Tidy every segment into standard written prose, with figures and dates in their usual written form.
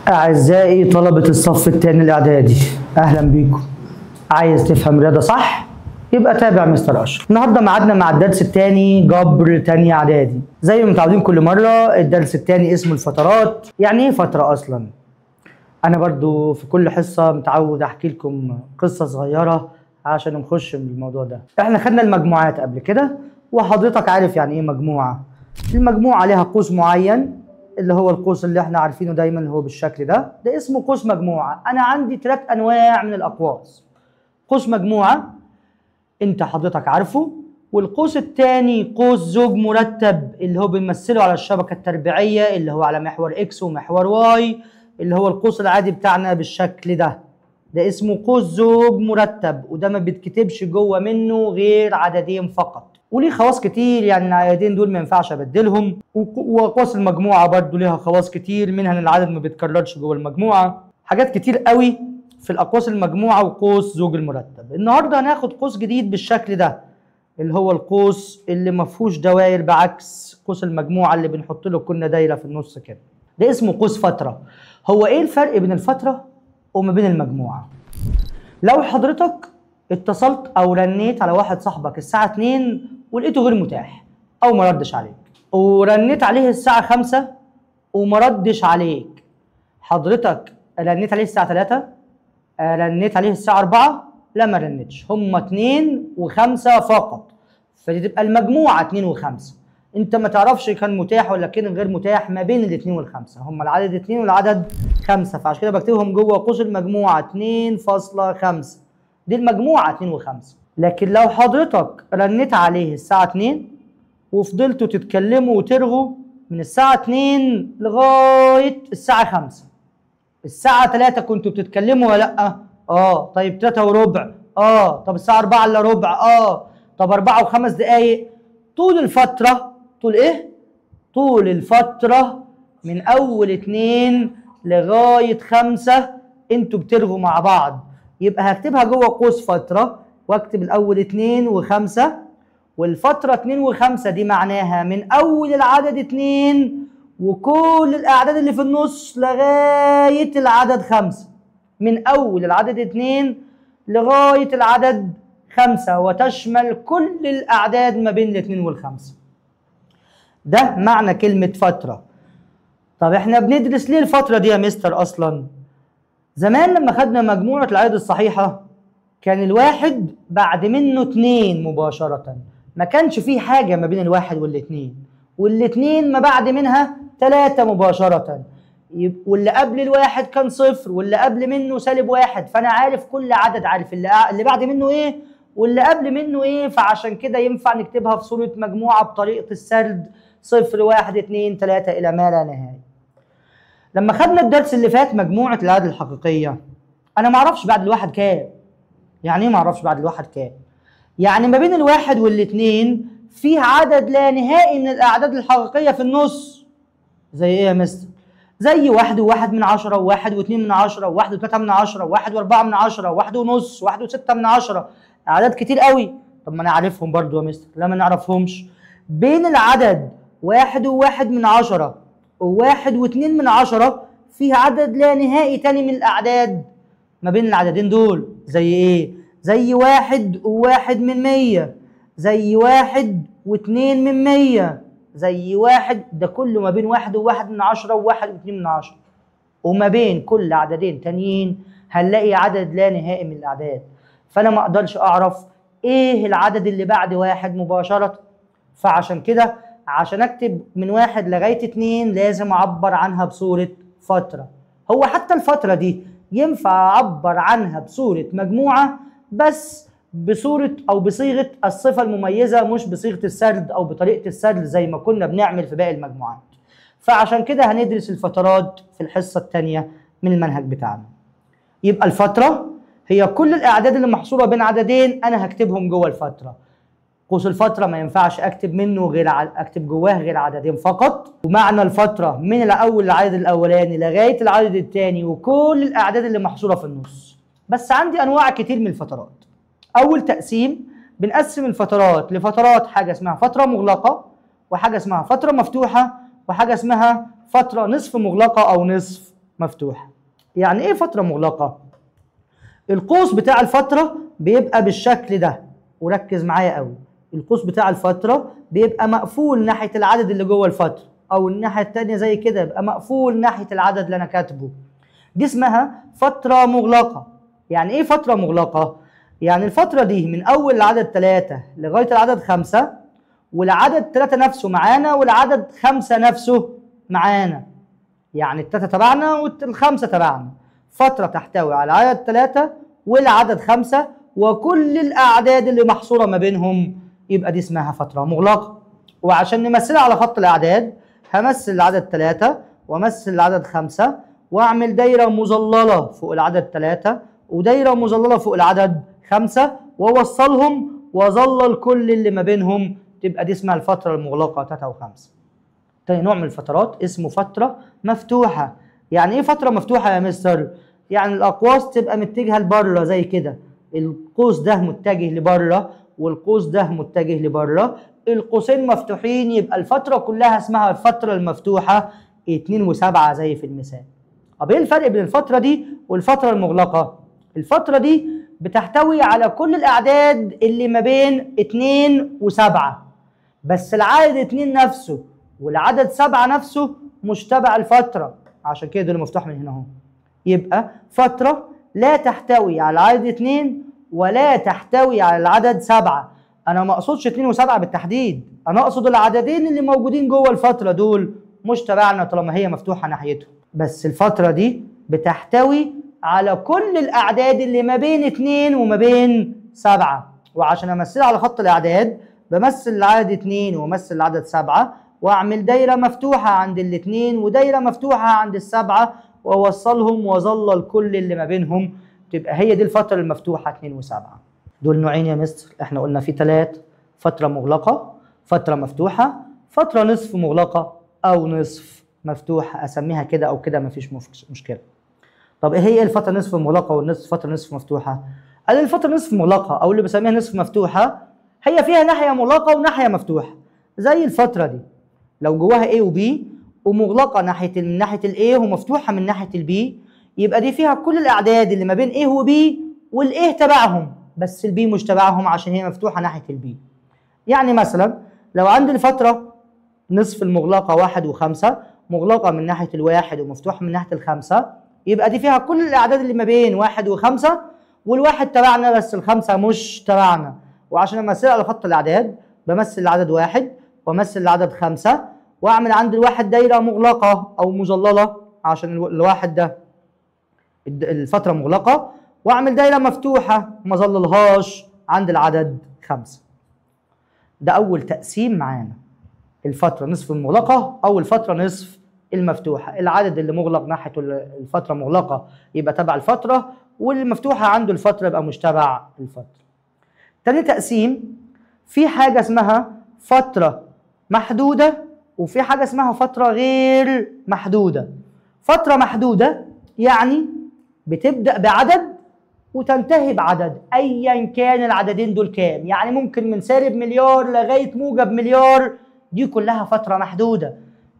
أعزائي طلبة الصف الثاني الإعدادي، أهلا بيكم. عايز تفهم رياضة صح؟ يبقى تابع مستر أشرف. النهارده ميعادنا مع الدرس الثاني جبر تاني إعدادي. زي ما متعودين كل مرة، الدرس الثاني اسمه الفترات. يعني إيه فترة أصلا؟ أنا برضو في كل حصة متعود أحكي لكم قصة صغيرة عشان نخش من الموضوع ده. إحنا خدنا المجموعات قبل كده، وحضرتك عارف يعني إيه مجموعة. المجموعة لها قوس معين، اللي هو القوس اللي احنا عارفينه دايما اللي هو بالشكل ده، ده اسمه قوس مجموعة. انا عندي 3 انواع من الاقواس. قوس مجموعة انت حضرتك عارفه، والقوس الثاني قوس زوج مرتب اللي هو بنمثله على الشبكة التربيعية اللي هو على محور X ومحور Y، اللي هو القوس العادي بتاعنا بالشكل ده، ده اسمه قوس زوج مرتب، وده ما بيتكتبش جوه منه غير عددين فقط، وليه خواص كتير، يعني العددين دول ما ينفعش ابدلهم. وقوس المجموعة برضو ليها خواص كتير، منها ان العدد ما بيتكررش جوه المجموعة، حاجات كتير قوي في الاقواس المجموعة وقوس زوج المرتب. النهارده هناخد قوس جديد بالشكل ده، اللي هو القوس اللي ما فيهوش دواير، بعكس قوس المجموعة اللي بنحط له كنا دايرة في النص كده، ده اسمه قوس فترة. هو ايه الفرق بين الفترة وما بين المجموعة؟ لو حضرتك اتصلت او رنيت على واحد صاحبك الساعة 2 ولقيته غير متاح او ما ردش عليك، ورنيت عليه الساعة 5 وما ردش عليك، حضرتك رنيت عليه الساعة 3، رنيت عليه الساعة 4، لا ما رنتش، هما 2 و5 فقط، فدي تبقى المجموعة 2 و5. انت ما تعرفش كان متاح ولا كان غير متاح ما بين الاثنين والخمسة، هما العدد 2 والعدد 5، فعشان كده بكتبهم جوه قوس المجموعة 2.5، دي المجموعة 2 و5. لكن لو حضرتك رنيت عليه الساعة 2 وفضلتوا تتكلموا وترغوا من الساعة 2 لغاية الساعة 5، الساعة 3 كنتوا بتتكلموا ولا لأ؟ اه، طيب 3:15، اه، طب الساعة 3:45، اه، طب 4:05. طول الفترة، طول ايه؟ طول الفترة من أول 2 لغاية 5 انتوا بترغوا مع بعض، يبقى هكتبها جوه قوس فترة واكتب الأول 2 و5، والفترة 2 و5 دي معناها من أول العدد 2 وكل الأعداد اللي في النص لغاية العدد 5، من أول العدد 2 لغاية العدد 5، وتشمل كل الأعداد ما بين الاثنين والخمسة. ده معنى كلمة فترة. طب احنا بندرس ليه الفترة دي يا مستر أصلا؟ زمان لما خدنا مجموعة الأعداد الصحيحة كان الواحد بعد منه 2 مباشرة، ما كانش فيه حاجة ما بين الواحد والاثنين، والاثنين ما بعد منها 3 مباشرة، واللي قبل الواحد كان 0، واللي قبل منه -1، فأنا عارف كل عدد، عارف اللي بعد منه إيه واللي قبل منه إيه، فعشان كده ينفع نكتبها في صورة مجموعة بطريقة السرد 0 1 2 3 إلى ما لا نهاية. لما خدنا الدرس اللي فات مجموعة الأعداد الحقيقية، أنا ما أعرفش بعد الواحد كام. يعني إيه ما أعرفش بعد الواحد كام؟ يعني ما بين الواحد والاثنين فيه عدد لا نهائي من الأعداد الحقيقية في النص. زي إيه يا مستر؟ زي 1 و1/10، و1 و2/10، و1 و3/10، و1 و4/10، 1.5، 1 و6/10، أعداد كتير قوي. طب ما أنا عارفهم برضو يا مستر. لا ما نعرفهمش. بين العدد 1 و1/10 و1 و2/10 فيه عدد لا نهائي تاني من الأعداد ما بين العددين دول. زي إيه؟ زي 1 و1/100، زي 1 و2/100، زي 1، ده كله ما بين 1 و1/10 و1 و2/10، وما بين كل عددين تانيين هنلاقي عدد لا نهائي من الأعداد. فأنا ما أقدرش أعرف إيه العدد اللي بعد 1 مباشرة، فعشان كده عشان أكتب من 1 لغاية 2 لازم أعبر عنها بصورة فترة. هو حتى الفترة دي ينفع أعبر عنها بصورة مجموعة، بس بصورة أو بصيغة الصفة المميزة، مش بصيغة السرد أو بطريقة السرد زي ما كنا بنعمل في باقي المجموعات. فعشان كده هندرس الفترات في الحصة الثانية من المنهج بتاعنا. يبقى الفترة هي كل الأعداد اللي محصورة بين عددين أنا هكتبهم جوه الفترة. قوس الفترة ما ينفعش أكتب منه غير أكتب جواه غير عددين فقط، ومعنى الفترة من الأول العدد الأولاني لغاية العدد الثاني وكل الأعداد اللي محصورة في النص. بس عندي أنواع كتير من الفترات. أول تقسيم بنقسم الفترات لفترات، حاجة اسمها فترة مغلقة، وحاجة اسمها فترة مفتوحة، وحاجة اسمها فترة نصف مغلقة أو نصف مفتوحة. يعني ايه فترة مغلقة؟ القوس بتاع الفترة بيبقى بالشكل ده، وركز معايا قوي. القوس بتاع الفترة بيبقى مقفول ناحية العدد اللي جوه الفترة، او الناحية التانية زي كده يبقى مقفول ناحية العدد اللي انا كاتبه. دي اسمها فترة مغلقة. يعني ايه فترة مغلقة؟ يعني الفترة دي من اول العدد 3 لغاية العدد 5، والعدد 3 نفسه معانا والعدد 5 نفسه معانا. يعني التلاتة تبعنا والخمسة تبعنا. فترة تحتوي على العدد 3 والعدد 5 وكل الأعداد اللي محصورة ما بينهم، يبقى دي اسمها فترة مغلقة. وعشان نمثلها على خط الأعداد همثل العدد 3 وامثل العدد 5 واعمل دايرة مظللة فوق العدد 3 ودايرة مظللة فوق العدد 5 واوصلهم واظلل كل اللي ما بينهم، تبقى دي اسمها الفترة المغلقة 3 و5. تاني نوع من الفترات اسمه فترة مفتوحة. يعني ايه فترة مفتوحة يا مستر؟ يعني الأقواس تبقى متجهة لبره زي كده، القوس ده متجه لبره والقوس ده متجه لبره، القوسين مفتوحين، يبقى الفترة كلها اسمها الفترة المفتوحة 2 و7 زي في المثال. طب ايه الفرق بين الفترة دي والفترة المغلقة؟ الفترة دي بتحتوي على كل الأعداد اللي ما بين 2 و7، بس العدد 2 نفسه والعدد 7 نفسه مش تبع الفترة، عشان كده دول مفتوح من هنا اهو. يبقى فترة لا تحتوي على العدد 2 ولا تحتوي على العدد 7. أنا ما أقصدش 2 و7 بالتحديد، أنا أقصد العددين اللي موجودين جوه الفترة دول مش تبعنا طالما هي مفتوحة ناحيتهم. بس الفترة دي بتحتوي على كل الأعداد اللي ما بين 2 وما بين 7، وعشان أمثلها على خط الأعداد بمثل العدد 2 وأمثل العدد 7 وأعمل دايرة مفتوحة عند الاثنين ودايرة مفتوحة عند السبعة وأوصلهم وأظلل كل اللي ما بينهم، تبقى هي دي الفترة المفتوحة 2 و7. دول نوعين يا مستر، احنا قلنا في 3: فترة مغلقة، فترة مفتوحة، فترة نصف مغلقة أو نصف مفتوحة، أسميها كده أو كده مفيش مشكلة. طب إيه هي الفترة نصف مغلقة والنصف فترة نصف مفتوحة؟ قال الفترة نصف مغلقة أو اللي بسميها نصف مفتوحة هي فيها ناحية مغلقة وناحية مفتوحة، زي الفترة دي لو جواها A و B ومغلقة ناحية من ناحية ال A ومفتوحة من ناحية ال B، يبقى دي فيها كل الأعداد اللي ما بين A و B وال A تبعهم، بس ال B مش تبعهم عشان هي مفتوحة ناحية ال B. يعني مثلا لو عندي الفترة نصف المغلقة 1 و5 مغلقة من ناحية الواحد ومفتوحة من ناحية الخمسة، يبقى دي فيها كل الأعداد اللي ما بين 1 و5 والواحد تبعنا بس الخمسة مش تبعنا. وعشان أمثلها على خط الأعداد بمثل العدد 1 وأمثل العدد 5 وأعمل عند الواحد دايرة مغلقة أو مظللة عشان الواحد ده الفترة مغلقة، وأعمل دايرة مفتوحة ما ظللهاش عند العدد 5. ده أول تقسيم معانا، الفترة نصف المغلقة أو الفترة نصف المفتوحة. العدد اللي مغلق ناحيته الفترة مغلقة يبقى تبع الفترة، والمفتوحة عنده الفترة يبقى مش تبع الفترة. تاني تقسيم، في حاجة اسمها فترة محدودة وفي حاجة اسمها فترة غير محدودة. فترة محدودة يعني بتبدأ بعدد وتنتهي بعدد أيا كان العددين دول كام، يعني ممكن من سالب مليار لغاية موجب مليار، دي كلها فترة محدودة،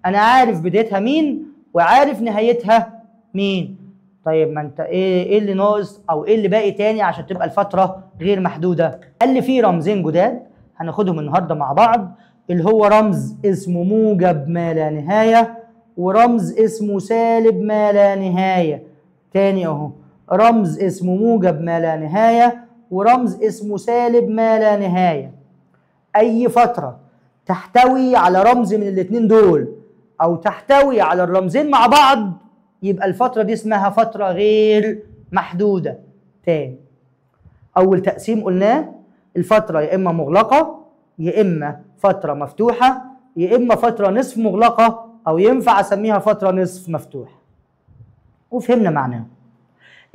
أنا عارف بدايتها مين وعارف نهايتها مين. طيب ما أنت إيه اللي ناقص أو إيه اللي باقي تاني عشان تبقى الفترة غير محدودة؟ قال لي في رمزين جداد هناخدهم النهارده مع بعض، اللي هو رمز اسمه موجب ما لا نهاية ورمز اسمه سالب ما لا نهاية. تاني أهو، رمز اسمه موجب ما لا نهاية ورمز اسمه سالب ما لا نهاية. أي فترة تحتوي على رمز من الاتنين دول أو تحتوي على الرمزين مع بعض يبقى الفترة دي اسمها فترة غير محدودة. تاني، أول تقسيم قلناه الفترة يا إما مغلقة يا إما فترة مفتوحة يا إما فترة نصف مغلقة أو ينفع أسميها فترة نصف مفتوحة، وفهمنا معناه.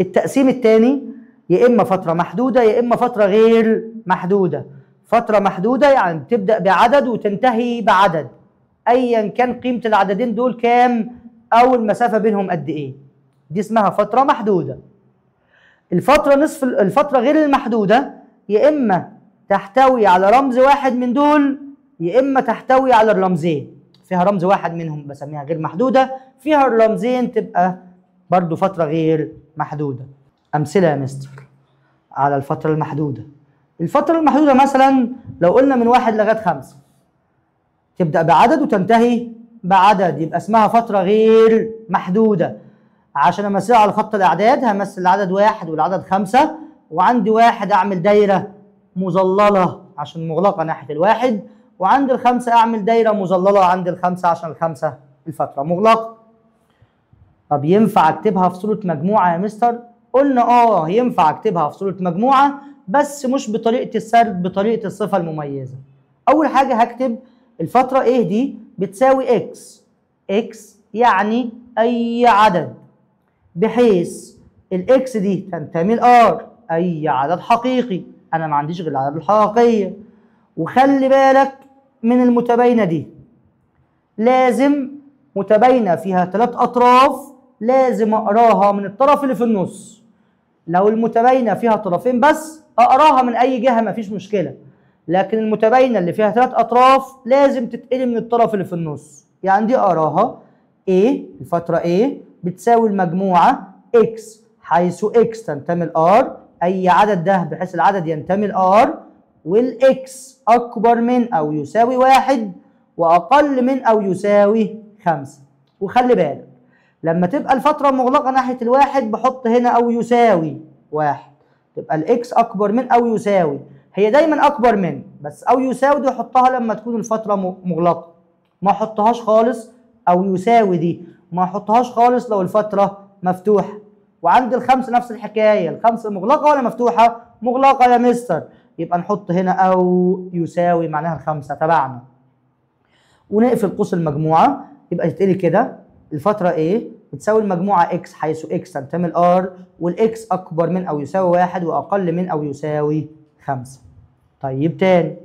التقسيم الثاني يا إما فترة محدودة يا إما فترة غير محدودة. فترة محدودة يعني بتبدأ بعدد وتنتهي بعدد أيا كان قيمة العددين دول كام أو المسافة بينهم قد إيه، دي اسمها فترة محدودة. الفترة نصف الفترة غير المحدودة يا إما تحتوي على رمز واحد من دول يا إما تحتوي على الرمزين. فيها رمز واحد منهم بسميها غير محدودة، فيها الرمزين تبقى برضو فترة غير محدودة. أمثلة يا مستر على الفترة المحدودة. الفترة المحدودة مثلا لو قلنا من 1 لغاية 5، تبدأ بعدد وتنتهي بعدد، يبقى اسمها فترة غير محدودة. عشان امثلها على خط الأعداد همثل العدد 1 والعدد 5، وعندي 1 أعمل دايرة مظللة عشان مغلقة ناحية 1، وعند 5 أعمل دايرة مظللة عند 5 عشان 5 الفترة مغلقة. طب ينفع أكتبها في صورة مجموعة يا مستر؟ قلنا ينفع أكتبها في صورة مجموعة، بس مش بطريقة السرد، بطريقة الصفة المميزة. أول حاجة هكتب الفترة A دي بتساوي X، X يعني أي عدد، بحيث ال X دي تنتمي ل R، أي عدد حقيقي، أنا ما عنديش غير الأعداد الحقيقية. وخلي بالك من المتباينة دي، لازم متباينة فيها 3 أطراف لازم أقراها من الطرف اللي في النص. لو المتباينة فيها طرفين بس أقراها من أي جهة مفيش مشكلة، لكن المتباينة اللي فيها 3 أطراف لازم تتقلب من الطرف اللي في النص. يعني دي أقراها A، الفترة A بتساوي المجموعة X حيث X تنتمي ل R، أي عدد ده بحيث العدد ينتمي ل R، وال X أكبر من أو يساوي 1 وأقل من أو يساوي 5. وخلي بالك لما تبقى الفترة مغلقة ناحية 1 بحط هنا أو يساوي 1، تبقى ال X أكبر من أو يساوي، هي دايما أكبر من، بس أو يساوي دي أحطها لما تكون الفترة مغلقة، ما أحطهاش خالص، أو يساوي دي ما أحطهاش خالص لو الفترة مفتوحة. وعند 5 نفس الحكاية، 5 مغلقة ولا مفتوحة؟ مغلقة يا مستر، يبقى نحط هنا أو يساوي معناها 5 تبعنا، ونقفل قوس المجموعة. يبقى تتقلي كده الفترة A بتساوي المجموعة X حيث X تنتمي ل R، وال X أكبر من أو يساوي 1 وأقل من أو يساوي 5. طيب تاني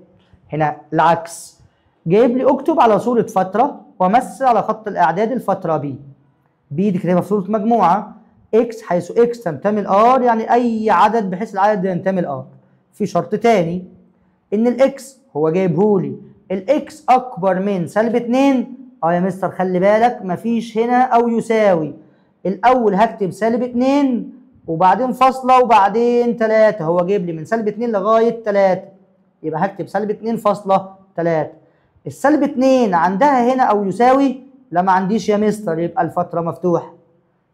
هنا العكس، جايب لي اكتب على صورة فترة ومثل على خط الأعداد الفترة B. B دي كاتبها في صورة مجموعة X حيث X تنتمي ل R، يعني أي عدد بحيث العدد ده ينتمي ل R. في شرط تاني إن ال X هو جايبهولي ال X أكبر من سالب 2. يا مستر خلي بالك مفيش هنا أو يساوي، الأول هكتب سالب 2 وبعدين فاصلة وبعدين 3، هو جايب لي من سالب 2 لغاية 3، يبقى هكتب سالب 2.3. السالب 2 عندها هنا أو يساوي؟ لا ما عنديش يا مستر، يبقى الفترة مفتوحة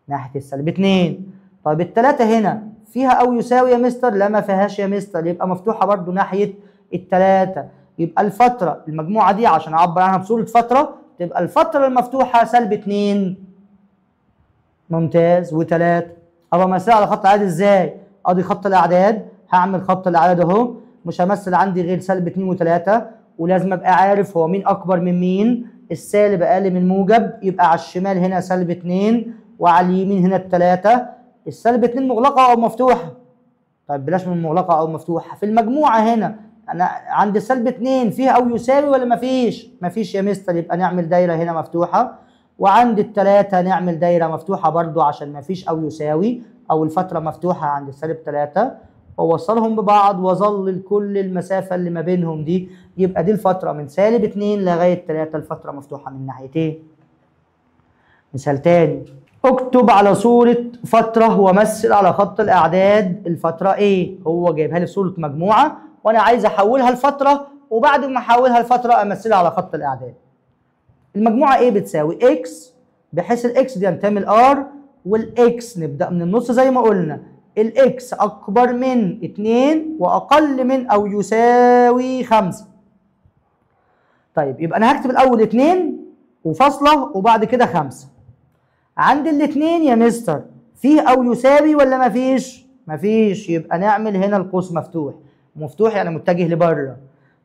ناحية السالب 2. طيب ال3 هنا فيها أو يساوي يا مستر؟ لا ما فيهاش يا مستر، يبقى مفتوحة برضو ناحية ال3. يبقى الفترة المجموعة دي عشان أعبر عنها بصورة فترة تبقى الفترة المفتوحة سالب 2 ممتاز و3. أبقى أمثلها على خط الأعداد إزاي؟ أدي خط الأعداد، هعمل خط الأعداد أهو، مش همثل عندي غير سالب 2 و3، ولازم أبقى عارف هو مين أكبر من مين، السالب أقل من موجب، يبقى على الشمال هنا سالب 2 وعلى اليمين هنا 3. السالب 2 مغلقة أو مفتوحة؟ طيب بلاش من مغلقة أو مفتوحة، في المجموعة هنا أنا عند سالب 2 فيها أو يساوي ولا مفيش؟ مفيش يا مستر، يبقى نعمل دايرة هنا مفتوحة، وعند 3 نعمل دايرة مفتوحة برضو عشان مفيش أو يساوي، أو الفترة مفتوحة عند السالب 3، وأوصلهم ببعض وأظلل كل المسافة اللي ما بينهم دي، يبقى دي الفترة من سالب 2 لغاية 3، الفترة مفتوحة من ناحيتين. مثال تاني، اكتب على صورة فترة ومثل على خط الأعداد الفترة A، هو جايبها لي في صورة مجموعة وأنا عايز أحولها لفترة، وبعد ما أحولها لفترة أمثلها على خط الأعداد. المجموعة A بتساوي X بحيث ال X دي ينتمي ل R، وال X نبدأ من النص زي ما قلنا، ال X أكبر من 2 وأقل من أو يساوي 5. طيب يبقى أنا هكتب الأول 2 وفاصلة وبعد كده 5. عند الاثنين يا مستر فيه أو يساوي ولا مفيش؟ مفيش، يبقى نعمل هنا القوس مفتوح، مفتوح يعني متجه لبره.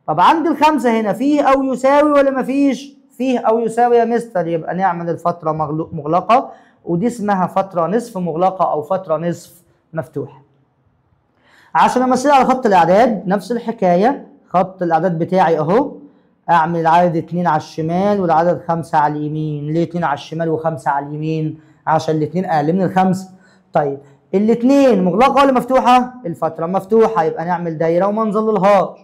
طب عند 5 هنا فيه أو يساوي ولا مفيش؟ فيه أو يساوي يا مستر، يبقى نعمل الفترة مغلقة، ودي اسمها فترة نصف مغلقة أو فترة نصف مفتوحة. عشان أمثلها على خط الأعداد نفس الحكاية، خط الأعداد بتاعي أهو، أعمل العدد 2 على الشمال والعدد 5 على اليمين. ليه 2 على الشمال و5 على اليمين؟ عشان الاثنين أقل من 5. طيب الاثنين مغلقة ولا مفتوحة؟ الفترة مفتوحة، يبقى نعمل دايرة وما نظللهاش.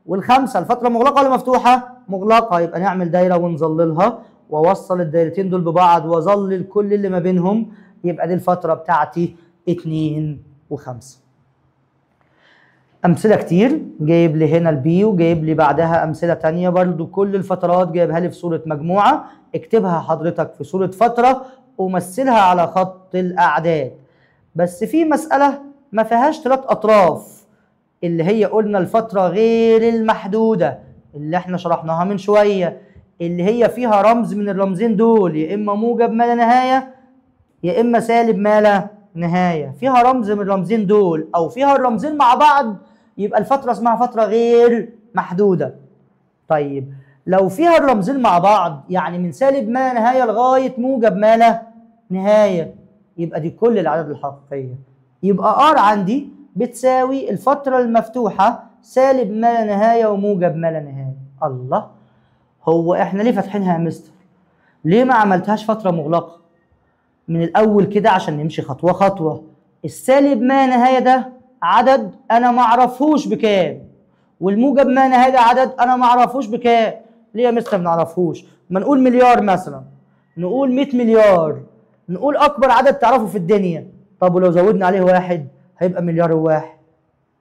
والخمسة الفترة مغلقة ولا مفتوحة؟ مغلقة، يبقى نعمل دايرة ونظللها، وأوصل الدايرتين دول ببعض وأظلل كل اللي ما بينهم. يبقى دي الفترة بتاعتي 2 و5. أمثلة كتير، جايب لي هنا ال B وجايب لي بعدها أمثلة تانية برضو، كل الفترات جايبها لي في صورة مجموعة. اكتبها حضرتك في صورة فترة ومثلها على خط الأعداد. بس في مسألة ما فيهاش 3 أطراف، اللي هي قلنا الفترة غير المحدودة اللي احنا شرحناها من شوية، اللي هي فيها رمز من الرمزين دول، يا إما موجب ما لا نهاية يا إما سالب ما لا نهاية. فيها رمز من الرمزين دول أو فيها الرمزين مع بعض، يبقى الفترة اسمها فترة غير محدودة. طيب لو فيها الرمزين مع بعض، يعني من سالب ما لا نهاية لغاية موجب ما لا نهاية، يبقى دي كل الأعداد الحقيقية. يبقى R عندي بتساوي الفترة المفتوحة سالب ما لا نهاية وموجب ما لا نهاية. الله، هو احنا ليه فاتحينها يا مستر؟ ليه ما عملتهاش فترة مغلقة من الأول كده عشان نمشي خطوة خطوة؟ السالب ما نهاية ده عدد أنا ما أعرفهوش بكام، والموجب ما نهاية ده عدد أنا ما أعرفهوش بكام. ليه يا مستر ما نعرفهوش؟ ما نقول مليار مثلا، نقول 100 مليار، نقول أكبر عدد تعرفه في الدنيا. طب ولو زودنا عليه واحد هيبقى مليار وواحد.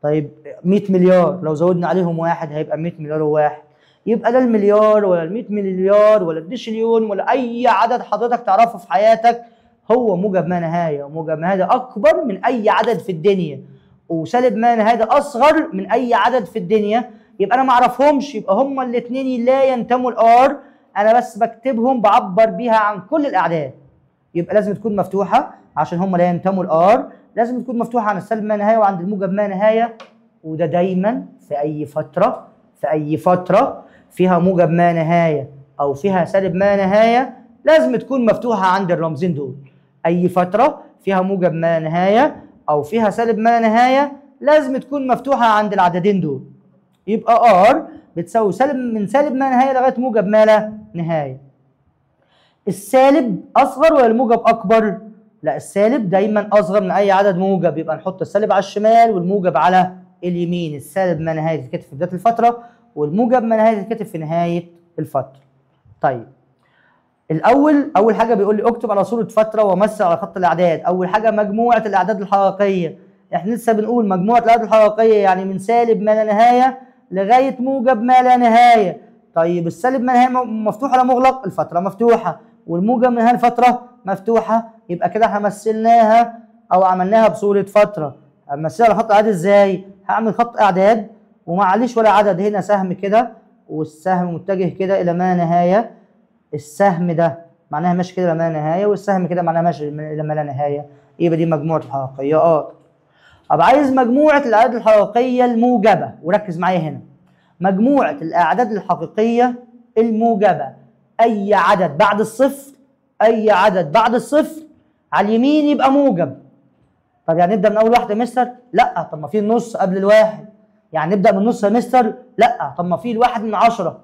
طيب 100 مليار لو زودنا عليهم واحد هيبقى 100 مليار وواحد. يبقى لا المليار ولا ال 100 مليار ولا الدشليون ولا أي عدد حضرتك تعرفه في حياتك هو موجب ما نهاية، وموجب ما نهاية أكبر من أي عدد في الدنيا، وسالب ما نهاية أصغر من أي عدد في الدنيا. يبقى أنا ما أعرفهمش، يبقى هما الاتنين لا ينتموا لآر، أنا بس بكتبهم بعبر بيها عن كل الأعداد. يبقى لازم تكون مفتوحة عشان هما لا ينتموا لآر، لازم تكون مفتوحة عن السالب ما نهاية وعند الموجب ما نهاية. وده دايما في أي فترة، في أي فترة فيها موجب ما نهاية أو فيها سالب ما نهاية لازم تكون مفتوحة عند الرمزين دول. أي فترة فيها موجب ما نهاية أو فيها سالب ما نهاية لازم تكون مفتوحة عند العددين دول. يبقى R بتساوي سالب من سالب ما نهاية لغاية موجب ما لا نهاية. السالب أصغر ولا الموجب أكبر؟ لا، السالب دايما أصغر من أي عدد موجب، يبقى نحط السالب على الشمال والموجب على اليمين. السالب ما نهاية تتكتب في بداية الفترة، والموجب ما نهاية تتكتب في نهاية الفترة. طيب الأول، أول حاجة بيقول لي اكتب على صورة فترة ومثل على خط الأعداد. أول حاجة مجموعة الأعداد الحقيقية، احنا لسه بنقول مجموعة الأعداد الحقيقية يعني من سالب ما لا نهاية لغاية موجب ما لا نهاية. طيب السالب ما نهاية مفتوح ولا مغلق؟ الفترة مفتوحة، والموجب ما نهاية الفترة مفتوحة، يبقى كده احنا مثلناها أو عملناها بصورة فترة. أمثلها على خط الأعداد إزاي؟ هعمل خط أعداد ومعليش ولا عدد، هنا سهم كده والسهم متجه كده إلى ما نهاية، السهم ده معناها ماشي كده لما لا نهاية، والسهم كده معناها ماشي لما لا نهاية، يبقى دي مجموعة الحقيقية R. طب عايز مجموعة الأعداد الحقيقية الموجبة، وركز معايا هنا. مجموعة الأعداد الحقيقية الموجبة، أي عدد بعد الصفر، أي عدد بعد الصفر على اليمين يبقى موجب. طب يعني نبدأ من أول واحدة يا مستر؟ لأ، طب ما في النص قبل الواحد، يعني نبدأ من النص يا مستر؟ لأ، طب ما في الواحد من 10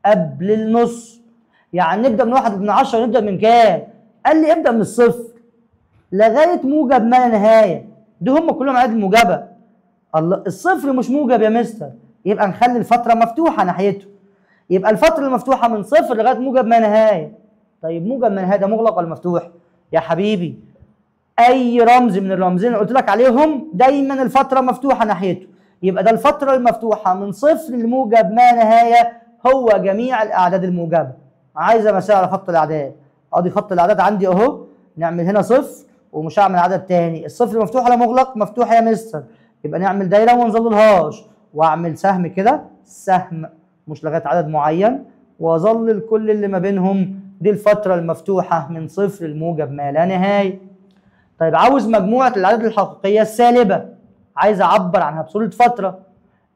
قبل النص، يعني نبدأ من 1 من 10، نبدأ من كام؟ قال لي ابدأ من الصفر لغاية موجب ما لا نهاية، دي هم كلهم أعداد موجبة. الله، الصفر مش موجب يا مستر، يبقى نخلي الفترة مفتوحة ناحيته، يبقى الفترة المفتوحة من صفر لغاية موجب ما نهاية. طيب موجب ما نهاية ده مغلق ولا مفتوح؟ يا حبيبي أي رمز من الرمزين اللي قلت لك عليهم دايما الفترة مفتوحة ناحيته، يبقى ده الفترة المفتوحة من صفر لموجب ما نهاية هو جميع الأعداد الموجبة. عايز امثلها على خط الاعداد، ادي خط الاعداد عندي اهو، نعمل هنا صفر ومش هعمل عدد تاني. الصفر مفتوح ولا مغلق؟ مفتوح يا مستر، يبقى نعمل دايرة وما نظللهاش، واعمل سهم كده، سهم مش لغاية عدد معين، واظلل كل اللي ما بينهم، دي الفترة المفتوحة من صفر لموجب ما لا نهاية. طيب عاوز مجموعة الاعداد الحقيقية السالبه، عايز اعبر عنها بصورة فترة،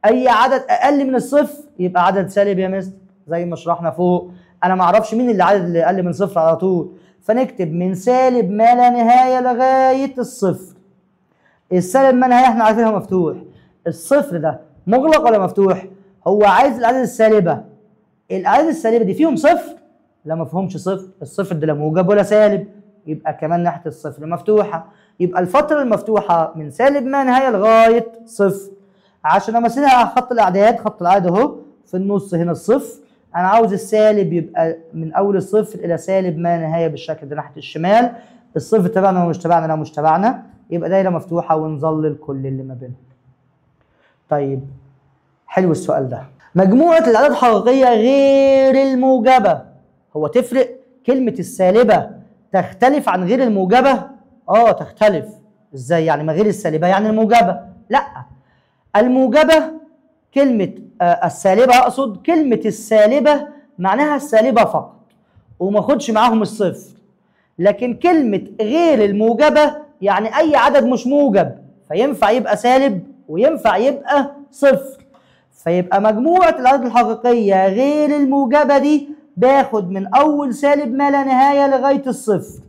اي عدد اقل من الصفر يبقى عدد سالب يا مستر، زي ما شرحنا فوق. انا ما اعرفش مين اللي عدد اللي اقل من صفر على طول، فنكتب من سالب ما لا نهاية لغاية الصفر. السالب ما نهاية احنا عارفينها مفتوح، الصفر ده مغلق ولا مفتوح؟ هو عايز الاعداد السالبه، الاعداد السالبه دي فيهم صفر؟ لا ما فيهمش صفر، الصفر ده لا موجب ولا سالب، يبقى كمان ناحية الصفر مفتوحة، يبقى الفترة المفتوحة من سالب ما نهاية لغاية صفر. عشان امثلها على خط الاعداد، خط الاعداد اهو في النص هنا الصفر، انا عاوز السالب يبقى من اول الصفر الى سالب ما نهاية بالشكل ده ناحية الشمال، الصفر تبعنا ولا مش تبعنا؟ لا مش تبعنا، يبقى دايرة مفتوحة ونظلل كل اللي ما بينهم. طيب حلو السؤال ده. مجموعة الاعداد الحقيقية غير الموجبة، هو تفرق كلمة السالبه تختلف عن غير الموجبة؟ تختلف. ازاي يعني؟ ما غير السالبه يعني الموجبة؟ لا، الموجبة كلمة السالبه، اقصد كلمة السالبه معناها السالبه فقط وما اخدش معاهم الصفر، لكن كلمة غير الموجبة يعني اي عدد مش موجب، فينفع يبقى سالب وينفع يبقى صفر. فيبقى مجموعة الاعداد الحقيقية غير الموجبة دي باخد من اول سالب ما لا نهاية لغاية الصفر.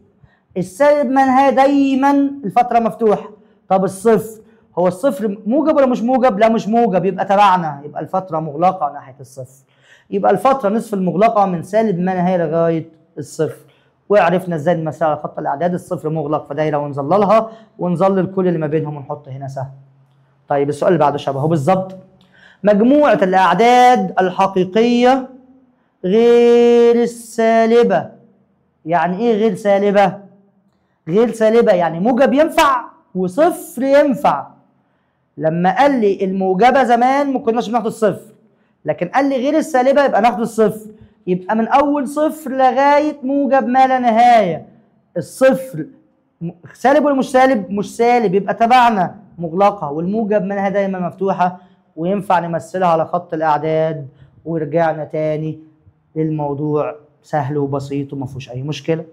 السالب ما نهاية دايما الفترة مفتوحة. طب الصفر، هو الصفر موجب ولا مش موجب؟ لا مش موجب، يبقى تبعنا، يبقى الفترة مغلقة ناحية الصفر. يبقى الفترة نصف المغلقة من سالب ما نهاية لغاية الصفر. وعرفنا ازاي نمثلها على خط الاعداد، الصفر مغلق فدايره ونظللها ونظلل كل اللي ما بينهم ونحط هنا سهم. طيب السؤال اللي بعده شبهه بالظبط. مجموعة الاعداد الحقيقية غير السالبه. يعني ايه غير سالبه؟ غير سالبه يعني موجب ينفع وصفر ينفع. لما قال لي الموجبة زمان ما كناش بناخد الصفر، لكن قال لي غير السالبه يبقى ناخد الصفر، يبقى من اول صفر لغاية موجب ما لا نهاية. الصفر سالب ولا مش سالب؟ مش سالب، يبقى تبعنا مغلقة، والموجب ما نهاية دايما مفتوحة، وينفع نمثلها على خط الاعداد. ورجعنا تاني للموضوع سهل وبسيط وما فيهوش اي مشكلة.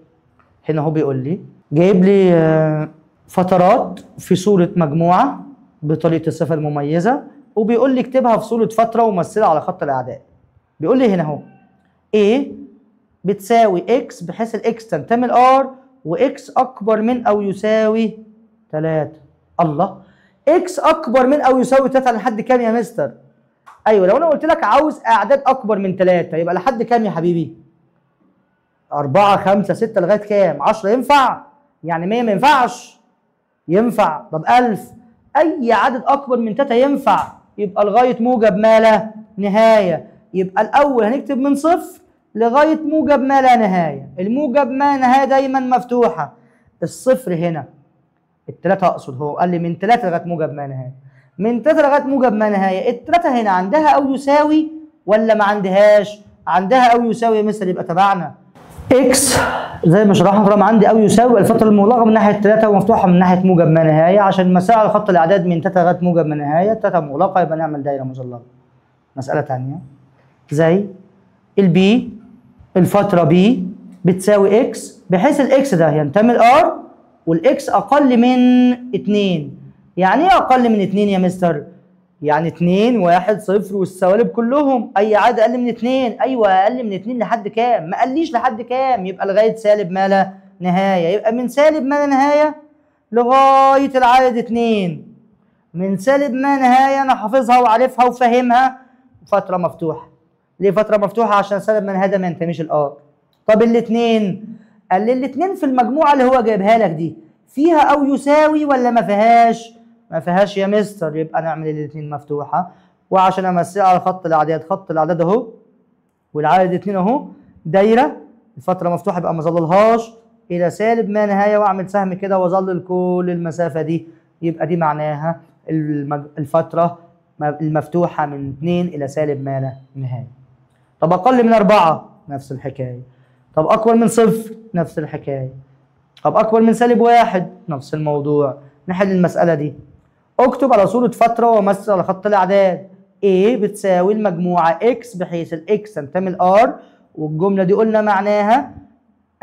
هنا هو بيقول لي جايب لي فترات في صوره مجموعة بطريقة الصفة المميزة، وبيقول لي اكتبها في صوره فترة ومثلها على خط الاعداد. بيقول لي هنا اهو A بتساوي X بحيث ال X تنتمي ل R و X أكبر من أو يساوي 3. الله، X أكبر من أو يساوي 3 لحد كام يا مستر؟ أيوه، لو أنا قلت لك عاوز أعداد أكبر من 3 يبقى لحد كام يا حبيبي؟ 4 5 6 لغاية كام؟ 10 ينفع؟ يعني 100 ما ينفعش؟ ينفع. طب 1000؟ أي عدد أكبر من 3 ينفع، يبقى لغاية موجب ما لا نهاية. يبقى الأول هنكتب من صفر لغاية موجب ما لا نهاية، الموجب ما نهاية دايما مفتوحة. الصفر هنا التلاتة، أقصد هو قال لي من 3 لغاية موجب ما نهاية، من 3 لغاية موجب ما نهاية. التلاتة هنا عندها أو يساوي ولا ما عندهاش؟ عندها أو يساوي مثلا، يبقى تبعنا. X زي ما شرحنا طالما عندي أو يساوي الفترة المغلقة من ناحية 3 ومفتوحة من ناحية موجب ما نهاية، عشان مساحة على خط الأعداد من 3 لغاية موجب ما نهاية، 3 مغلقة يبقى نعمل دايرة مظللة. مسألة تانية زي ال B، الفترة B بتساوي X بحيث ال X ده ينتمي ل R وال X أقل من 2. يعني إيه أقل من 2 يا مستر؟ يعني 2 1 0 والسوالب كلهم، أي عدد أقل من 2. أيوه أقل من 2 لحد كام؟ ما قاليش لحد كام، يبقى لغاية سالب ما لا نهاية، يبقى من سالب ما لا نهاية لغاية العدد 2. من سالب ما نهاية أنا حافظها وعارفها وفاهمها، فترة مفتوحة. ليه فترة مفتوحة؟ عشان سالب ما نهاية ما ينتميش ال R. طب الاثنين، قال لي الاثنين في المجموعة اللي هو جايبها لك دي فيها أو يساوي ولا ما فيهاش؟ ما فيهاش يا مستر، يبقى نعمل الاثنين مفتوحة. وعشان أمثلها على خط الأعداد، خط الأعداد أهو والعدد 2 أهو، دايرة الفترة مفتوحة يبقى ما ظللهاش إلى سالب ما نهاية، وأعمل سهم كده وأظلل كل المسافة دي، يبقى دي معناها الفترة المفتوحة من 2 إلى سالب ما لا نهاية. طب أقل من 4 نفس الحكاية. طب أكبر من 0 نفس الحكاية. طب أكبر من سالب 1 نفس الموضوع. نحل المسألة دي. اكتب على صورة فترة ومثل على خط الأعداد. A بتساوي المجموعة X بحيث ال X تنتمي ل R، والجملة دي قلنا معناها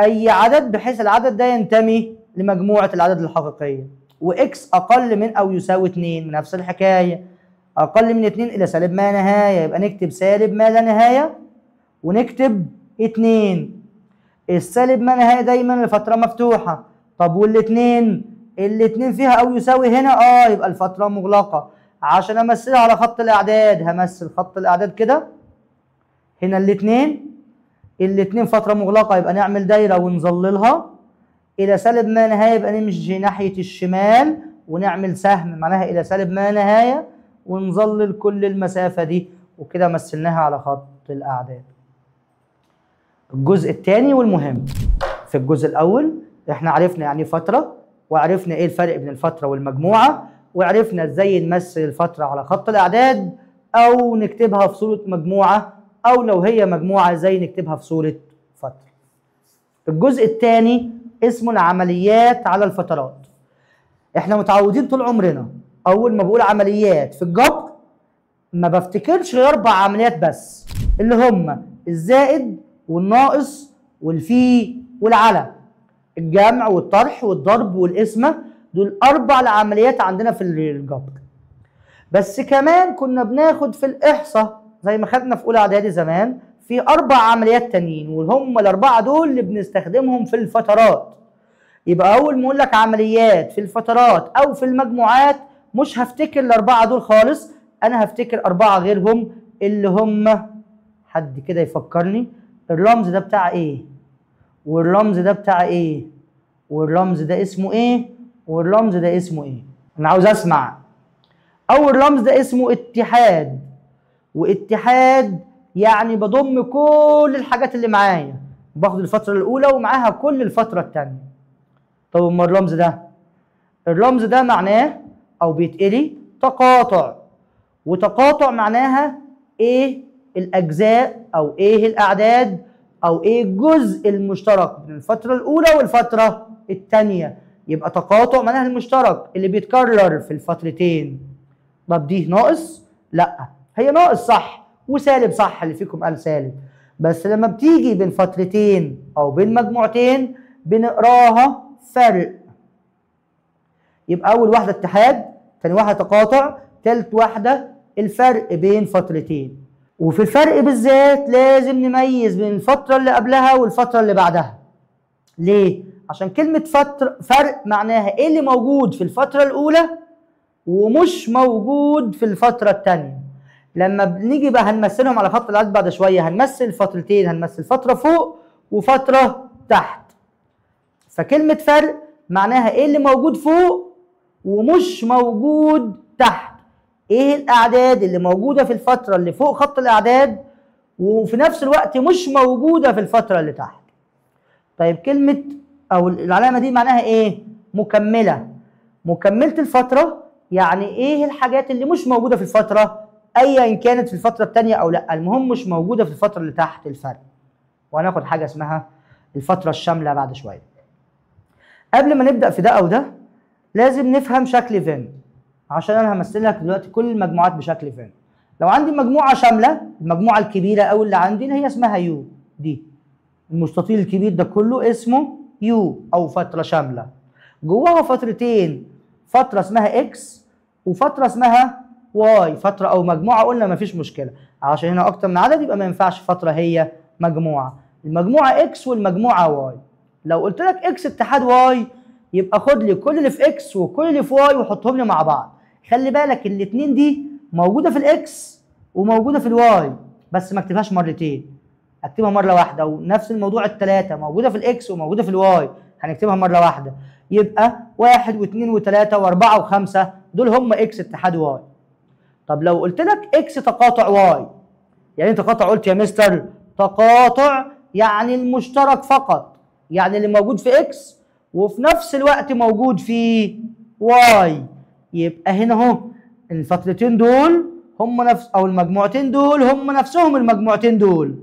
أي عدد بحيث العدد ده ينتمي لمجموعة العدد الحقيقية، و X أقل من أو يساوي 2 نفس الحكاية، أقل من 2 إلى سالب ما نهاية، يبقى نكتب سالب ما لا نهاية ونكتب 2. السالب ما نهاية دايما الفترة مفتوحة. طب والاثنين؟ الاثنين فيها أو يساوي هنا، يبقى الفترة مغلقة. عشان أمثلها على خط الأعداد همثل خط الأعداد كده، هنا الاثنين فترة مغلقة، يبقى نعمل دايرة ونظللها إلى سالب ما نهاية، يبقى نمشي ناحية الشمال ونعمل سهم معناها إلى سالب ما نهاية ونظلل كل المسافة دي، وكده مثلناها على خط الأعداد. الجزء الثاني والمهم في الجزء الأول احنا عرفنا يعني فترة، وعرفنا ايه الفرق بين الفترة والمجموعة، وعرفنا ازاي نمثل الفترة على خط الاعداد او نكتبها في صورة مجموعة، او لو هي مجموعة ازاي نكتبها في صورة فترة. الجزء الثاني اسمه العمليات على الفترات. احنا متعودين طول عمرنا اول ما بقول عمليات في الجبر ما بفتكرش غير 4 عمليات بس، اللي هم الزائد والناقص والفي والعلى، الجمع والطرح والضرب والقسمة. دول 4 العمليات عندنا في الجبر. بس كمان كنا بناخد في الإحصاء زي ما خدنا في أولى إعدادي زمان في 4 عمليات تانيين، وهم ال4 دول اللي بنستخدمهم في الفترات. يبقى أول ما أقول لك عمليات في الفترات أو في المجموعات مش هفتكر ال4 دول خالص، أنا هفتكر 4 غيرهم اللي هم، حد كده يفكرني، الرمز ده بتاع إيه؟ والرمز ده بتاع إيه؟ والرمز ده اسمه إيه؟ والرمز ده اسمه إيه؟ أنا عاوز أسمع. أول رمز ده اسمه اتحاد، واتحاد يعني بضم كل الحاجات اللي معايا، باخد الفترة الأولى ومعاها كل الفترة الثانية. طب أما الرمز ده؟ الرمز ده معناه أو بيتقري تقاطع، وتقاطع معناها إيه الأجزاء أو إيه الأعداد أو إيه الجزء المشترك بين الفترة الأولى والفترة الثانية. يبقى تقاطع معناها المشترك اللي بيتكرر في الفترتين. طب دي ناقص؟ لا، هي ناقص صح وسالب صح، اللي فيكم قال سالب، بس لما بتيجي بين فترتين او بين مجموعتين بنقراها فرق. يبقى اول واحدة اتحاد، ثاني واحدة تقاطع، ثالث واحدة الفرق بين فترتين. وفي الفرق بالذات لازم نميز بين الفترة اللي قبلها والفترة اللي بعدها. ليه؟ عشان كلمة فترة فرق معناها ايه اللي موجود في الفترة الاولى ومش موجود في الفترة الثانية. لما بنيجي بقى هنمثلهم على خط العدد بعد شوية، هنمثل فترتين، هنمثل فترة فوق وفترة تحت. فكلمه فرق معناها ايه اللي موجود فوق ومش موجود تحت، ايه الاعداد اللي موجودة في الفترة اللي فوق خط الاعداد وفي نفس الوقت مش موجودة في الفترة اللي تحت. طيب كلمة او العلامة دي معناها ايه؟ مكملة. مكملة الفترة يعني ايه الحاجات اللي مش موجودة في الفترة ايا كانت في الفترة الثانية او لا، المهم مش موجودة في الفترة اللي تحت الفرق. وهناخد حاجة اسمها الفترة الشاملة بعد شوية. قبل ما نبدا في ده او ده لازم نفهم شكل فين، عشان انا همثل لك دلوقتي كل المجموعات بشكل فين. لو عندي مجموعة شاملة، المجموعة الكبيرة او اللي عندي اللي هي اسمها U دي، المستطيل الكبير ده كله اسمه U او فترة شاملة، جواها فترتين، فترة اسمها X وفترة اسمها Y. فترة او مجموعة قلنا مفيش مشكلة، عشان هنا اكتر من عدد يبقى ما ينفعش فترة، هي مجموعة. المجموعة X والمجموعة Y. لو قلت لك X اتحاد Y يبقى خد لي كل اللي في X وكل اللي في Y وحطهم لي مع بعض. خلي بالك الاثنين دي موجودة في ال X وموجودة في ال Y، بس ما اكتبهاش مرتين، اكتبها مرة واحدة. ونفس الموضوع الثلاثة موجودة في ال X وموجودة في ال Y، هنكتبها مرة واحدة. يبقى 1 و2 و3 و4 و5 دول هم X اتحاد Y. طب لو قلت لك X تقاطع Y، يعني تقاطع قلت يا مستر تقاطع يعني المشترك فقط، يعني اللي موجود في X وفي نفس الوقت موجود في Y. يبقى هنا اهو الفترتين دول هم نفس، او المجموعتين دول هم نفسهم المجموعتين دول.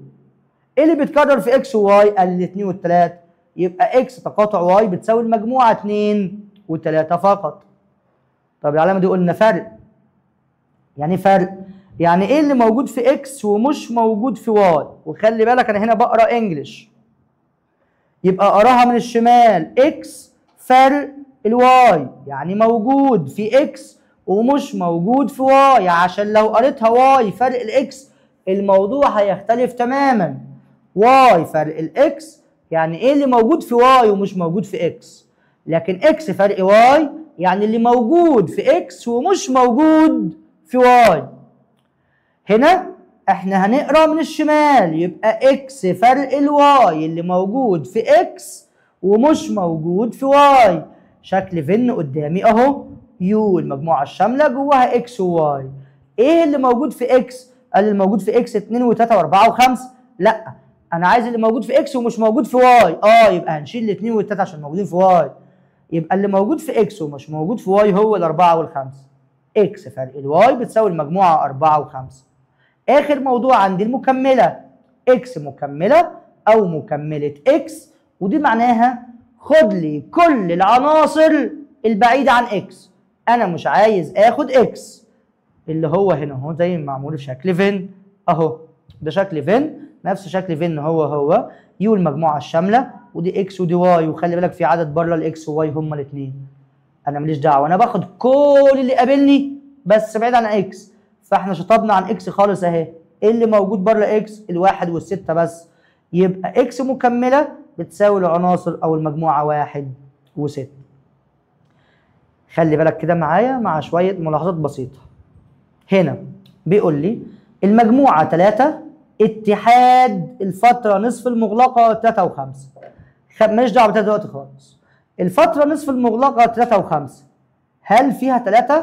ايه اللي بيتكرر في X و Y؟ الاثنين والثلاثة. يبقى X تقاطع Y بتساوي المجموعة 2 و3 فقط. طب العلامة دي قلنا فرق، يعني فرق يعني ايه اللي موجود في X ومش موجود في Y؟ وخلي بالك انا هنا بقرا English، يبقى اقراها من الشمال X فرق ال Y، يعني موجود في X ومش موجود في Y، عشان لو قريتها Y فرق ال X الموضوع هيختلف تماما. Y فرق ال X يعني ايه اللي موجود في Y ومش موجود في X، لكن X فرق Y يعني اللي موجود في X ومش موجود في Y. هنا احنا هنقرا من الشمال، يبقى X فرق ال Y اللي موجود في X ومش موجود في Y. شكل فين قدامي اهو، U المجموعة الشاملة جواها X و Y. ايه اللي موجود في X؟ قال اللي موجود في X 2 و3 و4 و5. لا، انا عايز اللي موجود في X ومش موجود في Y. يبقى هنشيل الاثنين والثلاثة عشان موجودين في Y. يبقى اللي موجود في X ومش موجود في Y هو الاربعة والخمسة. X فرق ال Y بتساوي المجموعة 4 و5. اخر موضوع عندي المكمله، X مكملة او مكملة X، ودي معناها خد لي كل العناصر البعيدة عن X، انا مش عايز اخد X اللي هو هنا اهو زي ما معمول في شكل Venn اهو، ده شكل Venn نفس شكل Venn هو هو U المجموعة الشاملة، ودي X ودي Y، وخلي بالك في عدد بره ال X و Y هما الاثنين، انا ماليش دعوه، انا باخد كل اللي قابلني بس بعيد عن X، فاحنا شطبنا عن X خالص اهي، اللي موجود بره X الواحد والستة بس، يبقى X مكملة بتساوي العناصر او المجموعة 1 و6. خلي بالك كده معايا مع شوية ملاحظات بسيطة. هنا بيقول لي المجموعة 3 اتحاد الفترة نصف المغلقة 3 و5، ماليش دعوه بتلاتة دلوقتي خالص. الفترة نصف المغلقة 3 و5 هل فيها 3؟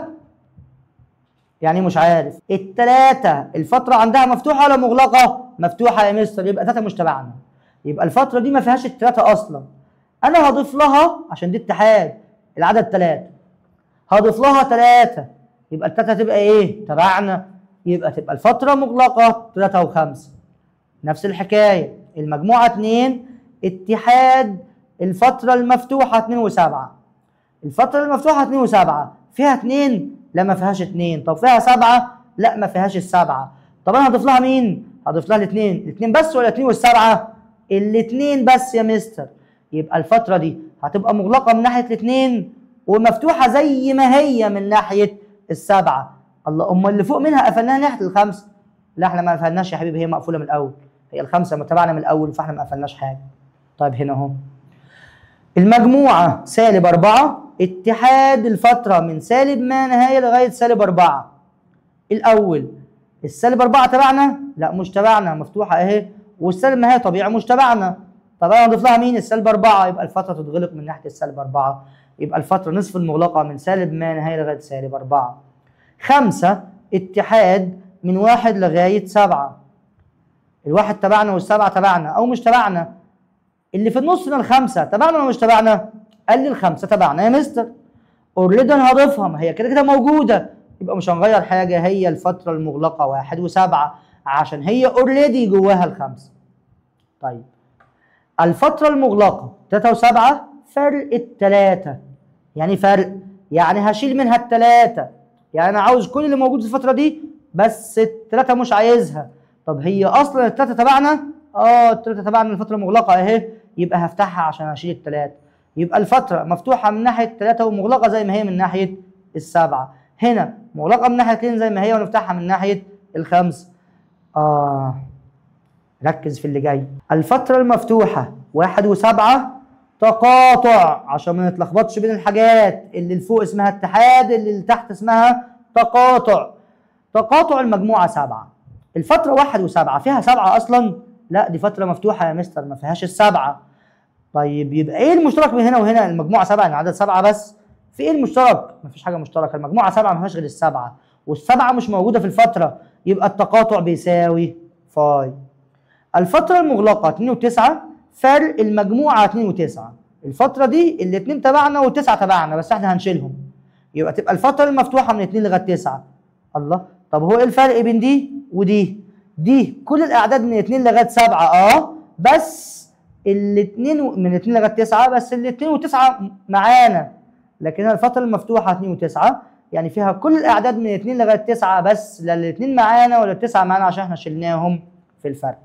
يعني مش عارف. التلاتة الفترة عندها مفتوحة ولا مغلقة؟ مفتوحة يا مستر، يبقى 3 مش تبعنا، يبقى الفترة دي ما فيهاش التلاتة أصلا. أنا هضيف لها عشان دي اتحاد العدد 3، هضيف لها 3، يبقى التلاتة تبقى إيه؟ تبعنا، يبقى تبقى الفترة مغلقة 3 و5. نفس الحكاية المجموعة 2 اتحاد الفترة المفتوحة 2 و7، الفترة المفتوحة 2 و7 فيها 2؟ لا ما فيهاش 2. طب فيها 7؟ لا ما فيهاش السبعة. طب انا هضيف لها مين؟ هضيف لها الاثنين، الاثنين بس ولا 2 والسبعة؟ الاثنين بس يا مستر. يبقى الفترة دي هتبقى مغلقة من ناحية الاثنين ومفتوحة زي ما هي من ناحية السبعة. الله، امال اللي فوق منها قفلناها ناحية الخمسة؟ لا احنا ما قفلناش يا حبيبي، هي مقفولة من الأول، هي الخمسة ما تبعنا من الأول فاحنا ما قفلناش حاجة. طيب هنا اهو المجموعة سالب 4 اتحاد الفترة من سالب ما نهاية لغاية سالب 4. الأول السالب 4 تبعنا؟ لا مش تبعنا، مفتوحة أهي، والسالب نهاية طبيعي مش تبعنا. طب أنا هضيف لها مين؟ السالب 4، يبقى الفترة تتغلق من ناحية السالب 4، يبقى الفترة نصف المغلقة من سالب ما نهاية لغاية سالب 4. 5 اتحاد من 1 لغاية 7، الواحد تبعنا والسبعة تبعنا أو مش تبعنا، اللي في النص من الخمسة تبعنا ولا مش تبعنا؟ قال لي الخمسة تبعنا يا مستر، already انا هضيفها، ما هي كده كده موجودة، يبقى مش هنغير حاجة، هي الفترة المغلقة 1 و7 عشان هي already جواها الخمسة. طيب الفترة المغلقة 3 و7 فرق التلاتة، يعني فرق، يعني هشيل منها التلاتة، يعني انا عاوز كل اللي موجود في الفترة دي بس التلاتة مش عايزها. طب هي اصلا التلاتة تبعنا؟ التلاتة تبعنا الفترة المغلقة اهي، يبقى هفتحها عشان اشيل التلاتة، يبقى الفترة مفتوحة من ناحية 3 ومغلقة زي ما هي من ناحية السبعة، هنا مغلقة من ناحية 2 زي ما هي ونفتحها من ناحية الخمسة. ركز في اللي جاي. الفترة المفتوحة 1 و7 تقاطع، عشان ما نتلخبطش بين الحاجات، اللي لفوق اسمها اتحاد، اللي لتحت اسمها تقاطع. تقاطع المجموعة 7، الفترة 1 و7 فيها 7 أصلا؟ لا دي فترة مفتوحة يا مستر ما فيهاش السبعة. طيب يبقى ايه المشترك بين هنا وهنا؟ المجموعة 7، يعني عدد 7 بس، في ايه المشترك؟ مفيش حاجة مشتركة، المجموعة 7 ما فيهاش غير السبعة، والسبعة مش موجودة في الفترة، يبقى التقاطع بيساوي فاي. الفترة المغلقة 2 و9 فرق المجموعة 2 و9، الفترة دي الاثنين تبعنا والتسعة تبعنا بس احنا هنشيلهم، يبقى تبقى الفترة المفتوحة من 2 لغاية 9. الله، طب هو ايه الفرق بين دي ودي؟ دي كل الأعداد من 2 لغاية 7 بس الاثنين من 2 لغاية 9 بس الاثنين و9 معانا، لكن الفترة المفتوحة 2 و9 يعني فيها كل الأعداد من 2 لغاية 9 بس، لا الاثنين معانا ولا التسعة معانا عشان احنا شلناهم في الفرق.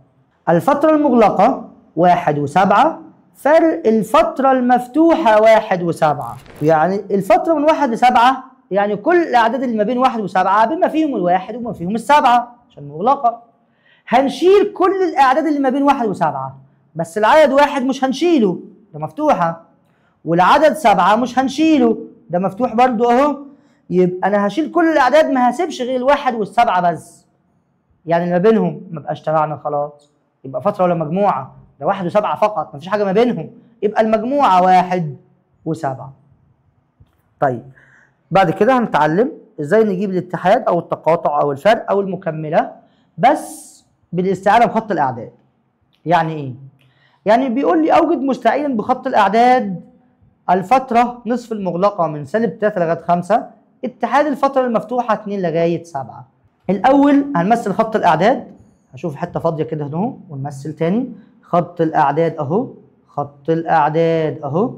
الفترة المغلقة 1 و7 فرق الفترة المفتوحة 1 و7، يعني الفترة من 1 ل7 يعني كل الأعداد اللي ما بين 1 و7 بما فيهم الواحد وما فيهم السبعة عشان مغلقة. هنشيل كل الأعداد اللي ما بين 1 و7 بس العدد 1 مش هنشيله، ده مفتوحة، والعدد 7 مش هنشيله، ده مفتوح برضو أهو، يبقى أنا هشيل كل الأعداد ما هسيبش غير الواحد والسبعة بس، يعني اللي ما بينهم ما بقاش تبعنا خلاص، يبقى فترة ولا مجموعة، ده 1 و7 فقط مفيش حاجة ما بينهم، يبقى المجموعة 1 و7. طيب بعد كده هنتعلم ازاي نجيب الاتحاد او التقاطع او الفرق او المكملة بس بالاستعانة بخط الأعداد. يعني ايه؟ يعني بيقول لي اوجد مستعينا بخط الاعداد الفترة نصف المغلقة من سالب 3 لغاية 5، اتحاد الفترة المفتوحة 2 لغاية 7. الاول هنمثل خط الاعداد، هشوف حتة فاضية كده اهو ونمثل تاني خط الاعداد اهو، خط الاعداد اهو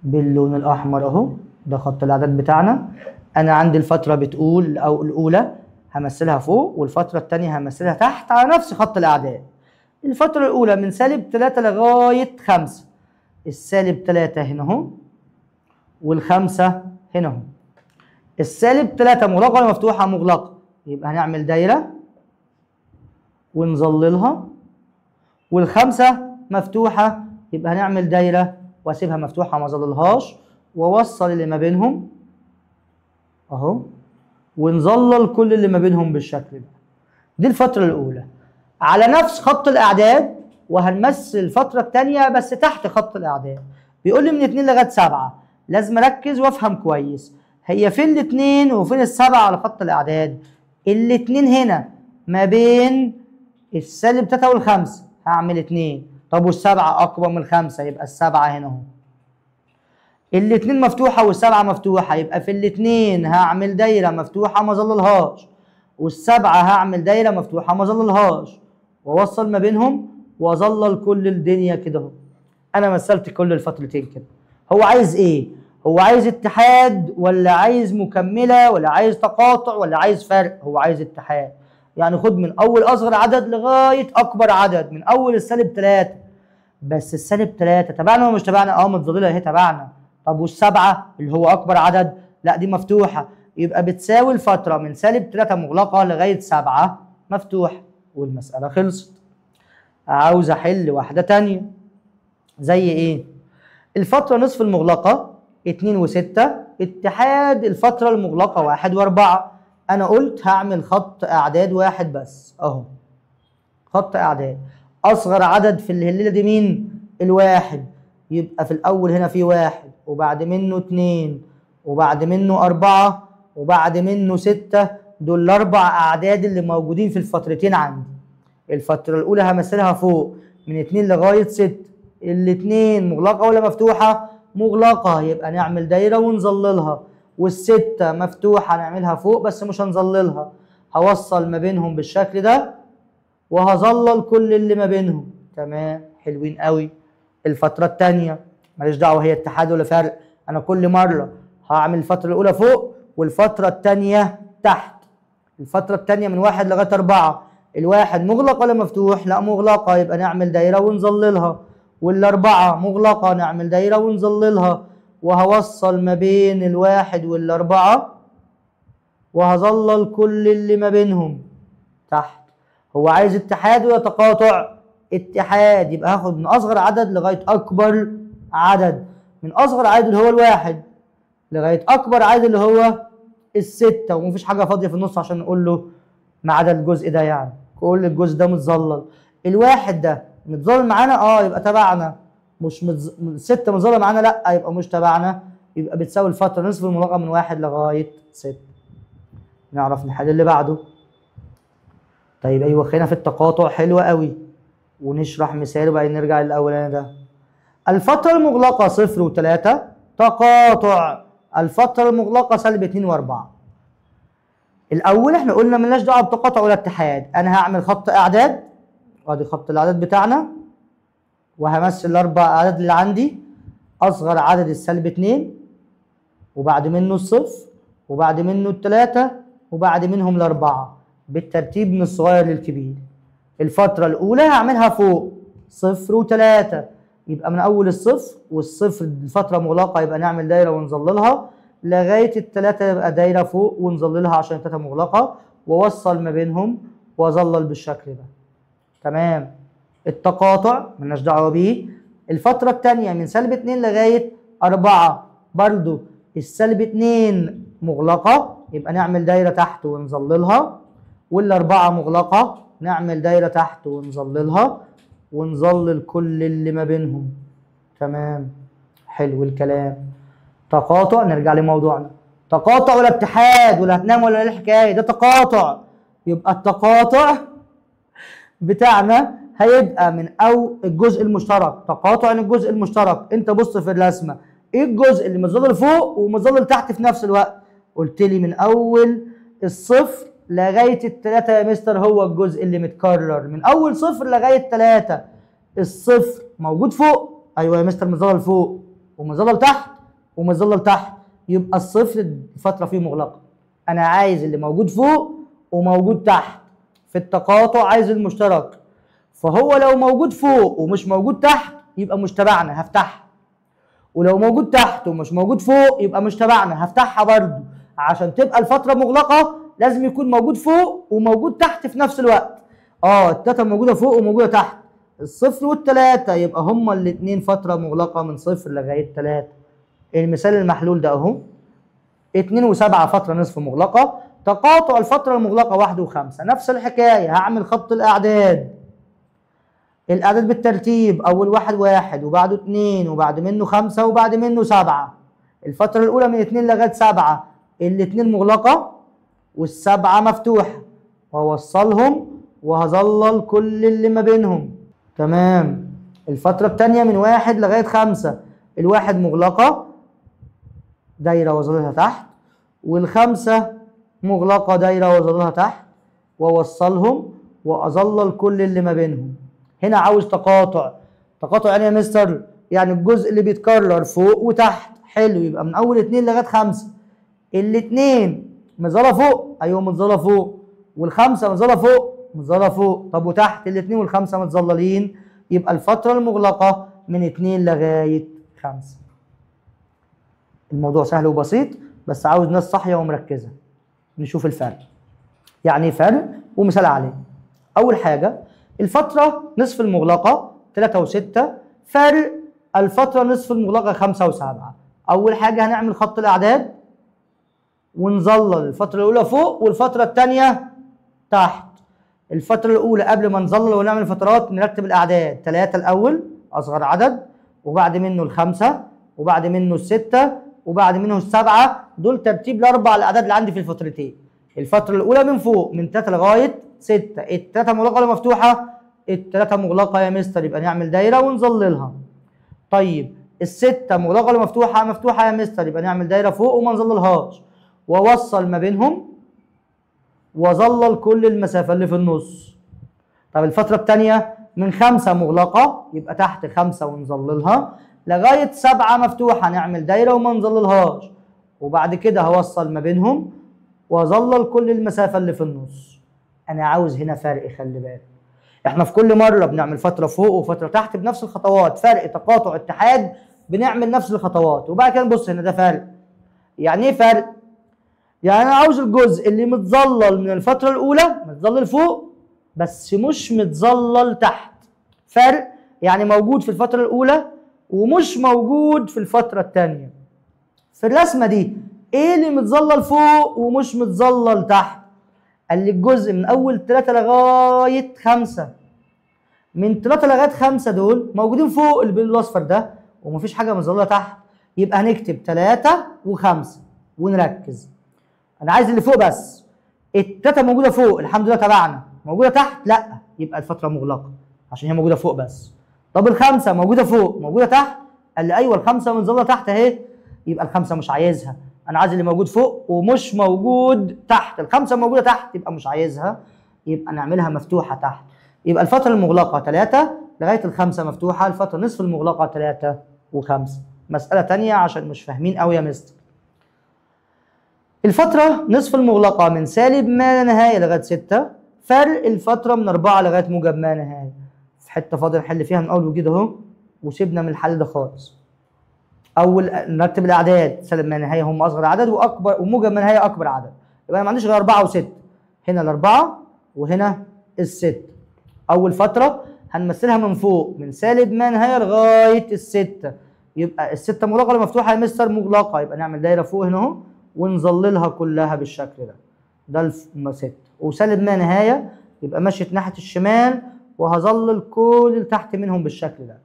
باللون الاحمر اهو، ده خط الاعداد بتاعنا. انا عندي الفترة بتقول او الاولى همثلها فوق والفترة الثانية همثلها تحت على نفس خط الاعداد. الفترة الاولى من سالب 3 لغاية 5، السالب 3 هنا اهو والخمسة هنا اهو. السالب 3 مغلقة ولا مفتوحة؟ مغلقة، يبقى هنعمل دايرة ونظللها، والخمسة مفتوحة يبقى هنعمل دايرة واسيبها مفتوحة ما اظللهاش، واوصل اللي ما بينهم اهو ونظلل كل اللي ما بينهم بالشكل ده. دي الفترة الأولى على نفس خط الأعداد، وهنمثل الفترة الثانية بس تحت خط الأعداد. بيقول لي من 2 لغاية 7، لازم أركز وأفهم كويس هي فين الاثنين وفين السبعة على خط الأعداد. الاثنين هنا ما بين السالب 3 والخمسة، هعمل 2. طب والسبعة أكبر من الخمسة، يبقى السبعة هنا أهو. الاثنين مفتوحة والسبعة مفتوحة، يبقى في الاثنين هعمل دايرة مفتوحة ما ظللهاش، والسبعة هعمل دايرة مفتوحة ما ظللهاش، وأوصل ما بينهم وأظلل كل الدنيا كده أهو. أنا مثلت كل الفترتين كده. هو عايز إيه؟ هو عايز اتحاد ولا عايز مكملة ولا عايز تقاطع ولا عايز فرق؟ هو عايز اتحاد. يعني خد من أول أصغر عدد لغاية أكبر عدد، من أول السالب 3. بس السالب 3 تبعنا ولا مش تبعنا؟ أه متظللة أهي تبعنا. طب والسبعة اللي هو أكبر عدد؟ لا دي مفتوحة، يبقى بتساوي الفترة من سالب 3 مغلقة لغاية 7 مفتوحة، والمسألة خلصت. عاوز أحل واحدة تانية زي إيه؟ الفترة نصف المغلقة 2 و6، اتحاد الفترة المغلقة 1 و4. أنا قلت هعمل خط أعداد واحد بس أهو، خط أعداد. أصغر عدد في الهليلة دي مين؟ الواحد، يبقى في الأول هنا في 1 وبعد منه 2 وبعد منه 4 وبعد منه 6. دول الأربع أعداد اللي موجودين في الفترتين عندي. الفترة الأولى همثلها فوق من 2 لغاية 6، الاتنين مغلقة ولا مفتوحة؟ مغلقة، يبقى نعمل دايرة ونظللها، والستة مفتوحة نعملها فوق بس مش هنظللها. هوصل ما بينهم بالشكل ده وهظلل كل اللي ما بينهم. تمام، حلوين قوي. الفترة التانية ماليش دعوة هي اتحاد ولا فرق، أنا كل مرة هعمل الفترة الأولى فوق والفترة التانية تحت. الفترة التانية من 1 لغاية 4، الواحد مغلق ولا مفتوح؟ لا مغلقة، يبقى نعمل دايرة ونظللها، والأربعة مغلقة نعمل دايرة ونظللها، وهوصل ما بين الواحد والأربعة وهظلل كل اللي ما بينهم تحت. هو عايز اتحاد ولا تقاطع؟ اتحاد، يبقى هاخد من أصغر عدد لغاية أكبر عدد، من أصغر عدد اللي هو الواحد لغاية أكبر عدد اللي هو الستة، ومفيش حاجة فاضية في النص عشان نقول له ما عدا الجزء ده، يعني كل الجزء ده متظلل. الواحد ده متظلل معانا؟ اه يبقى تبعنا. مش الستة متظللة معانا؟ لا يبقى مش تبعنا، يبقى بتساوي الفترة نصف المغلقة من 1 لغاية 6. نعرف نحل اللي بعده. طيب ايوه خلينا في التقاطع، حلوة قوي، ونشرح مثال وبعدين نرجع للأولاني ده. الفترة المغلقة 0 و3 تقاطع الفترة المغلقة سالب 2 و4. الأول احنا قلنا ملناش دعوة بتقاطع ولا اتحاد، أنا هعمل خط أعداد، وادي خط الأعداد بتاعنا، وهمثل الأربع أعداد اللي عندي. أصغر عدد السالب 2 وبعد منه الصفر وبعد منه التلاتة وبعد منهم الأربعة، بالترتيب من الصغير للكبير. الفترة الأولى هعملها فوق 0 و3، يبقى من أول الصفر، والصفر الفترة مغلقة يبقى نعمل دايرة ونظللها، لغاية التلاتة يبقى دايرة فوق ونظللها عشان التلاتة مغلقة، ووصل ما بينهم وأظلل بالشكل ده. تمام. التقاطع مالناش دعوة بيه. الفترة التانية من سالب 2 لغاية 4، برضو السالب 2 مغلقة يبقى نعمل دايرة تحت ونظللها، والأربعة مغلقة نعمل دايرة تحت ونظللها، ونظلل كل اللي ما بينهم. تمام، حلو الكلام. تقاطع، نرجع لموضوعنا، تقاطع ولا اتحاد ولا هتنام ولا ايه الحكاية؟ ده تقاطع، يبقى التقاطع بتاعنا هيبقى من او الجزء المشترك، تقاطع الجزء المشترك. انت بص في الرسمة، ايه الجزء اللي متظلل فوق ومتظلل تحت في نفس الوقت؟ قلت لي من اول الصفر لغاية الثلاثة يا مستر هو الجزء اللي متكرر، من اول صفر لغاية 3. الصفر موجود فوق، ايوه يا مستر متظلل فوق ومتظلل تحت ومتظلل تحت، يبقى الصفر الفترة فيه مغلقة. انا عايز اللي موجود فوق وموجود تحت في التقاطع، عايز المشترك، فهو لو موجود فوق ومش موجود تحت يبقى مش تبعنا، هفتحها. ولو موجود تحت ومش موجود فوق يبقى مش تبعنا، هفتحها برضه. عشان تبقى الفترة مغلقة لازم يكون موجود فوق وموجود تحت في نفس الوقت. التلاتة موجودة فوق وموجودة تحت، الصفر والتلاتة يبقى هما الاتنين فترة مغلقة من صفر لغاية 3. المثال المحلول ده اهو، 2 و7 فترة نصف مغلقة، تقاطع الفترة المغلقة 1 و5. نفس الحكاية، هعمل خط الأعداد، الأعداد بالترتيب، أول واحد 1 وبعده 2 وبعد منه 5 وبعد منه 7. الفترة الأولى من 2 لغاية 7، الاتنين مغلقة والسبعة مفتوحة، وأوصلهم وهظلل كل اللي ما بينهم. تمام. الفترة التانية من 1 لغاية 5، الواحد مغلقة دايرة وظللها تحت، والخمسة مغلقة دايرة وظللها تحت، وأوصلهم وأظلل كل اللي ما بينهم. هنا عاوز تقاطع. تقاطع يعني يا مستر يعني الجزء اللي بيتكرر فوق وتحت. حلو، يبقى من أول 2 لغاية 5، الاتنين مظلة فوق، أيوه متظلة فوق، والخمسة مظلة فوق، متظلة فوق. طب وتحت؟ الاتنين والخمسة متظللين، يبقى الفترة المغلقة من 2 لغاية 5. الموضوع سهل وبسيط، بس عاوز ناس صاحية ومركزة. نشوف الفرق. يعني ايه فرق ومثال عليه. أول حاجة الفترة نصف المغلقة 3 و6، فرق الفترة نصف المغلقة 5 و7. أول حاجة هنعمل خط الأعداد ونظلل الفترة الأولى فوق والفترة الثانية تحت. الفترة الأولى قبل ما نظلل ونعمل فترات نرتب الأعداد، 3 الأول أصغر عدد، وبعد منه 5، وبعد منه 6، وبعد منه 7. دول ترتيب الأربع الأعداد اللي عندي في الفترتين. الفترة الأولى من فوق من 3 لغاية 6، التلاتة مغلقة ولا مفتوحة؟ التلاتة مغلقة يا مستر، يبقى نعمل دايرة ونظللها. طيب الستة مغلقة ولا مفتوحة؟ مفتوحة يا مستر، يبقى نعمل دايرة فوق وما نظللهاش، وأوصل ما بينهم وأظلل كل المسافة اللي في النص. طب الفترة التانية من 5 مغلقة، يبقى تحت 5 ونظللها، لغاية 7 مفتوحة، نعمل دايرة وما نظللهاش، وبعد كده هوصل ما بينهم وأظلل كل المسافة اللي في النص. أنا عاوز هنا فرق، خلي بالك احنا في كل مرة بنعمل فترة فوق وفترة تحت بنفس الخطوات، فرق تقاطع اتحاد بنعمل نفس الخطوات، وبعد كده نبص هنا ده فرق. يعني ايه فرق؟ يعني انا عاوز الجزء اللي متظلل من الفترة الأولى متظلل فوق بس مش متظلل تحت. فرق يعني موجود في الفترة الأولى ومش موجود في الفترة الثانية. في الرسمة دي ايه اللي متظلل فوق ومش متظلل تحت؟ قال لي الجزء من أول 3 لغاية 5، من 3 لغاية 5 دول موجودين فوق اللي بالأصفر ده ومفيش حاجة متظللة تحت، يبقى هنكتب 3 و5 ونركز. أنا عايز اللي فوق بس، التلاتة موجودة فوق الحمد لله تبعنا، موجودة تحت لأ، يبقى الفترة مغلقة عشان هي موجودة فوق بس. طب الخمسة موجودة فوق موجودة تحت؟ قال لي أيوه الخمسة متظللة تحت أهي، يبقى الخمسة مش عايزها، أنا عايز اللي موجود فوق ومش موجود تحت. الخمسة موجودة تحت يبقى مش عايزها، يبقى نعملها مفتوحة تحت. يبقى الفترة المغلقة 3 لغاية الخمسة مفتوحة، الفترة نصف المغلقة 3 و5. مسألة تانية عشان مش فاهمين قوي يا مستر. الفترة نصف المغلقة من سالب ما لا نهاية لغاية 6، فرق الفترة من 4 لغاية موجب ما لا نهاية. في حتة فاضل نحل فيها من أول وجديد أهو، وسيبنا من الحل ده خالص. أول نرتب الأعداد، سالب ما لا نهاية هم أصغر عدد وأكبر، وموجب ما لا نهاية أكبر عدد. يبقى أنا ما عنديش غير 4 و6، هنا الأربعة وهنا الست. أول فترة هنمثلها من فوق من سالب ما نهاية لغاية الستة، يبقى الستة مغلقة ولا مفتوحة يا مستر؟ مغلقة، يبقى نعمل دايرة فوق هنا أهو ونظللها كلها بالشكل ده. ده الست. وسالب ما نهاية يبقى ماشية ناحية الشمال وهظلل كل اللي تحت منهم بالشكل ده.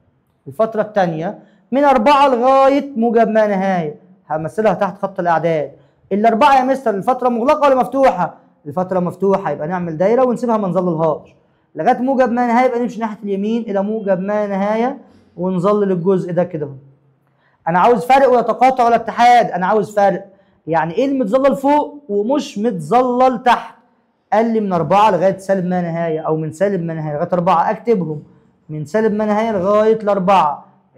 الفترة الثانية من 4 لغاية موجب ما نهاية همثلها تحت خط الأعداد. الأربعة يا مستر الفترة مغلقة ولا مفتوحة؟ الفترة مفتوحة، يبقى نعمل دايرة ونسيبها ما نظللهاش. لغاية موجب ما نهاية، يبقى نمشي ناحية اليمين الى موجب ما نهاية ونظلل الجزء ده كده. انا عاوز فرق ولا تقاطع ولا اتحاد؟ انا عاوز فرق. يعني ايه اللي متظلل فوق ومش متظلل تحت؟ قال لي من 4 لغاية سالب ما نهاية، او من سالب ما نهاية لغاية 4. اكتبهم من سالب ما نهاية لغاية ال4.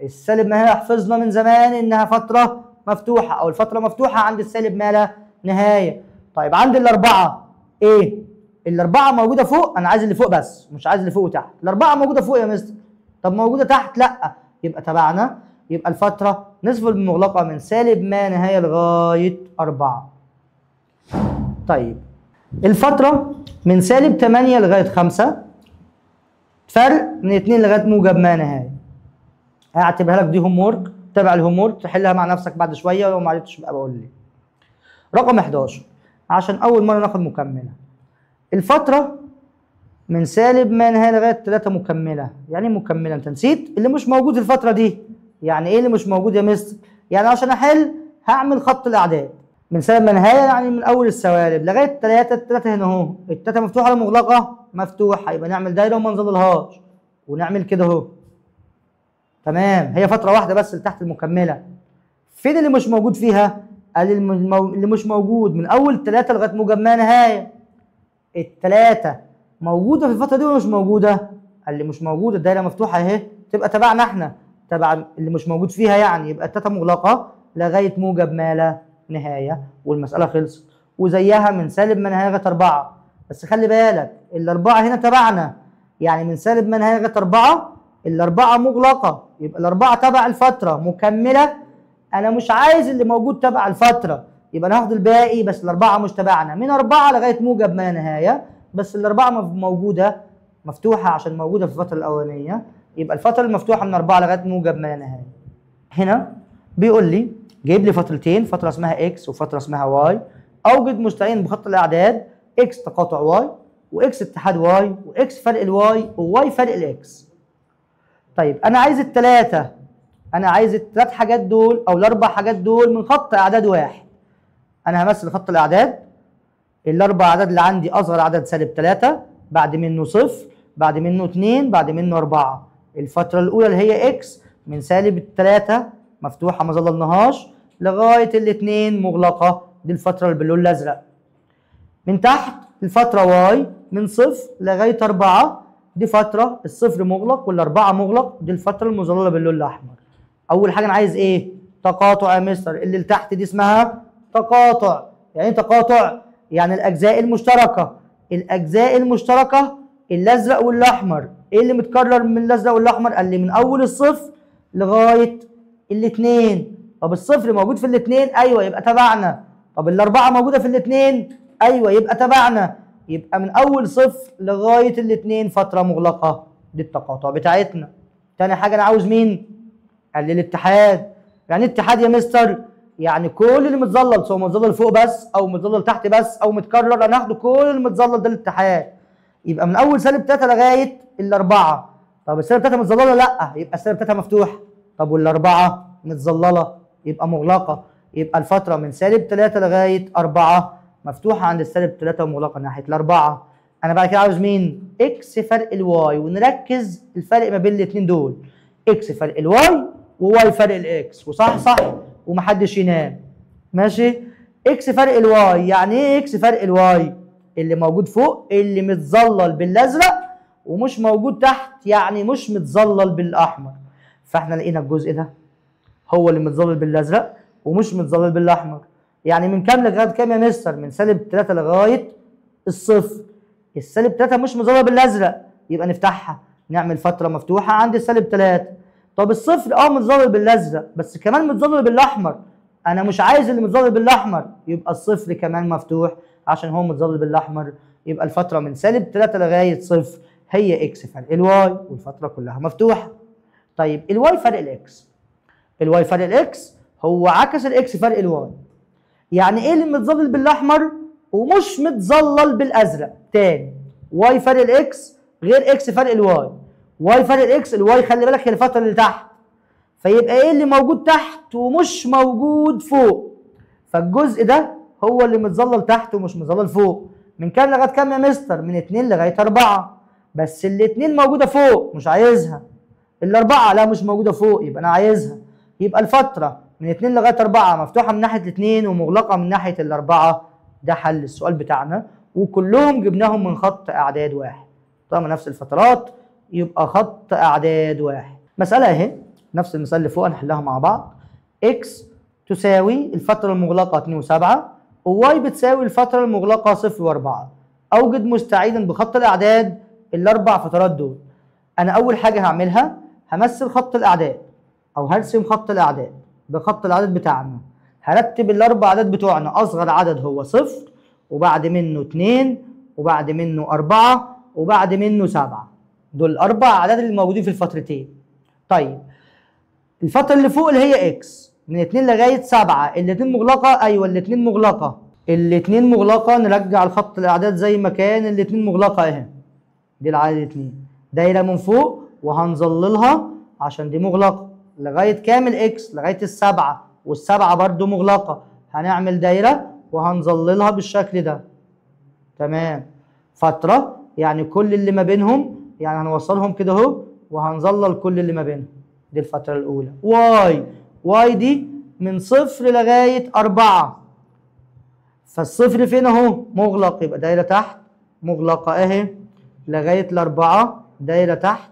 السالب ما نهاية حفظنا من زمان انها فترة مفتوحة، او الفترة مفتوحة عند السالب ما لا نهاية. طيب عند الاربعة ايه؟ الاربعة موجودة فوق، انا عايز اللي فوق بس، مش عايز اللي فوق وتحت. الاربعة موجودة فوق يا مستر، طب موجودة تحت؟ لا، يبقى تبعنا، يبقى الفترة نصف المغلقة من سالب ما نهاية لغاية 4. طيب الفترة من سالب 8 لغاية 5، فرق من 2 لغاية موجب ما نهاية. هعتبرها لك دي homework، تابع ال homework تحلها مع نفسك بعد شوية، ولو ما عرفتش بقى بقول لي. رقم 11 عشان أول مرة ناخد مكملة. الفترة من سالب ما نهاية لغاية 3 مكملة. يعني ايه مكملة؟ أنت نسيت اللي مش موجود في الفترة دي. يعني ايه اللي مش موجود يا مستر؟ يعني عشان احل هعمل خط الاعداد من سالب ما نهاية، يعني من اول السوالب لغاية 3، 3 هنا اهو، التلاتة مفتوحة ولا مغلقة؟ مفتوحة، يبقى نعمل دايرة وما نظللهاش ونعمل كده اهو. تمام، هي فترة واحدة بس اللي تحت المكمله. فين اللي مش موجود فيها؟ قال اللي مش موجود من اول 3 لغاية موجب ما نهاية. التلاتة موجودة في الفترة دي ولا مش موجودة؟ قال لي مش موجودة، الدايرة مفتوحة اهي، تبقى تبعنا احنا، تبع اللي مش موجود فيها، يعني يبقى التلاتة مغلقة لغاية موجب ما لا نهاية، والمسألة خلصت. وزيها من سالب ما نهاية لغاية 4، بس خلي بالك الأربعة هنا تبعنا، يعني من سالب ما نهاية لغاية 4 الأربعة مغلقة، يبقى الأربعة تبع الفترة مكملة. أنا مش عايز اللي موجود تبع الفترة، يبقى أنا هاخد الباقي، بس الأربعة مش تبعنا، من 4 لغاية موجب ما نهاية، بس الأربعة موجودة مفتوحة عشان موجودة في الفترة الأولانية، يبقى الفترة المفتوحة من 4 لغاية موجب ما نهاية. هنا بيقول لي جايب لي فترتين، فترة اسمها X وفترة اسمها Y. أوجد مستعين بخط الأعداد X تقاطع Y، و X اتحاد Y، و X فرق ال Y، و Y فرق ال X. طيب أنا عايز التلاتة، أنا عايز التلات حاجات دول أو الأربع حاجات دول من خط أعداد واحد. أنا همثل خط الأعداد، الأربع أعداد اللي عندي أصغر عدد سالب 3، بعد منه 0، بعد منه 2، بعد منه 4. الفترة الأولى اللي هي X من سالب 3 مفتوحة ما ظللناهاش لغاية الاتنين مغلقة، دي الفترة اللي باللون الأزرق. من تحت الفترة Y من 0 لغاية 4، دي فترة الصفر مغلق والأربعة مغلق، دي الفترة المظللة باللون الأحمر. أول حاجة أنا عايز إيه؟ تقاطع يا مستر، اللي لتحت دي اسمها تقاطع. يعني إيه تقاطع؟ يعني الأجزاء المشتركة، الأجزاء المشتركة الأزرق والأحمر. إيه اللي متكرر من الأزرق والأحمر؟ قال لي من أول الصفر لغاية الاثنين. طب الصفر موجود في الاثنين؟ أيوه، يبقى تبعنا. طب الأربعة موجودة في الاثنين؟ أيوه، يبقى تبعنا. يبقى من أول صفر لغاية الاثنين فترة مغلقة، دي التقاطع بتاعتنا. تاني حاجة أنا عاوز مين؟ قال لي الاتحاد. يعني اتحاد يا مستر؟ يعني كل اللي متظلل، سواء متظلل فوق بس أو متظلل تحت بس أو متكرر، أنا هاخده كل اللي متظلل ده الاتحاد. يبقى من أول سالب 3 لغاية الأربعة. طب السالب 3 متظللة؟ لأ، يبقى السالب 3 مفتوحة. طب والأربعة متظللة؟ يبقى مغلقة. يبقى الفترة من سالب 3 لغاية 4 مفتوحة عند السالب 3 ومغلقة ناحية الأربعة. أنا بعد كده عاوز مين؟ X فرق ال Y، ونركز الفرق ما بين الاتنين دول. X فرق ال Y و Y فرق ال X، وصح صح ومحدش ينام. ماشي؟ X فرق ال Y، يعني إيه X فرق ال Y؟ اللي موجود فوق اللي متظلل بالأزرق ومش موجود تحت، يعني مش متظلل بالأحمر. فاحنا لقينا الجزء ده هو اللي متظلل بالازرق ومش متظلل بالاحمر. يعني من كام لغاية كام يا مستر؟ من سالب 3 لغاية الصفر. السالب 3 مش متظلل بالازرق، يبقى نفتحها نعمل فترة مفتوحة عند السالب 3. طب الصفر متظلل بالازرق بس كمان متظلل بالاحمر، انا مش عايز اللي متظلل بالاحمر، يبقى الصفر كمان مفتوح عشان هو متظلل بالاحمر. يبقى الفترة من سالب 3 لغاية صفر هي X فرق ال Y، والفترة كلها مفتوحة. طيب ال Y فرق ال X، ال Y فرق ال X هو عكس ال X فرق ال Y. يعني ايه اللي متظلل بالاحمر ومش متظلل بالازرق؟ تاني، Y فرق ال X غير X فرق ال Y. Y فرق ال X، ال Y خلي بالك هي الفترة اللي تحت، فيبقى ايه اللي موجود تحت ومش موجود فوق؟ فالجزء ده هو اللي متظلل تحت ومش متظلل فوق. من كام لغاية كام يا مستر؟ من 2 لغاية 4. بس الاتنين موجودة فوق مش عايزها. الأربعة لا مش موجودة فوق يبقى أنا عايزها. يبقى الفترة من 2 لغاية 4 مفتوحة من ناحية الاتنين ومغلقة من ناحية الأربعة. ده حل السؤال بتاعنا، وكلهم جبناهم من خط أعداد واحد. طالما نفس الفترات يبقى خط أعداد واحد. مسألة أهي نفس المثال اللي فوق هنحلها مع بعض. x تساوي الفترة المغلقة 2 و7، وy بتساوي الفترة المغلقة 0 و4. أوجد مستعيدا بخط الأعداد الأربع فترات دول. أنا أول حاجة هعملها همثل خط الأعداد أو هرسم خط الأعداد. ده خط الأعداد بتاعنا. هرتب الأربع أعداد بتوعنا، أصغر عدد هو 0، وبعد منه 2، وبعد منه 4، وبعد منه 7. دول الأربع أعداد اللي موجودين في الفترتين. طيب الفترة اللي فوق اللي هي x من 2 لغاية 7، الاتنين مغلقة؟ أيوه الاتنين مغلقة. الاتنين مغلقة، نرجع الخط الأعداد زي ما كان، الاتنين مغلقة أهي. دي العدد 2، دايرة من فوق وهنظللها عشان دي مغلقة لغاية كام ال x؟ لغاية السبعة، والسبعة برضو مغلقة، هنعمل دايرة وهنظللها بالشكل ده. تمام. فترة يعني كل اللي ما بينهم، يعني هنوصلهم كده اهو وهنظلل كل اللي ما بينهم. دي الفترة الأولى. y دي من 0 لغاية 4، فالصفر فين اهو؟ مغلق، يبقى دايرة تحت مغلقة اهي لغاية الأربعة، دايرة تحت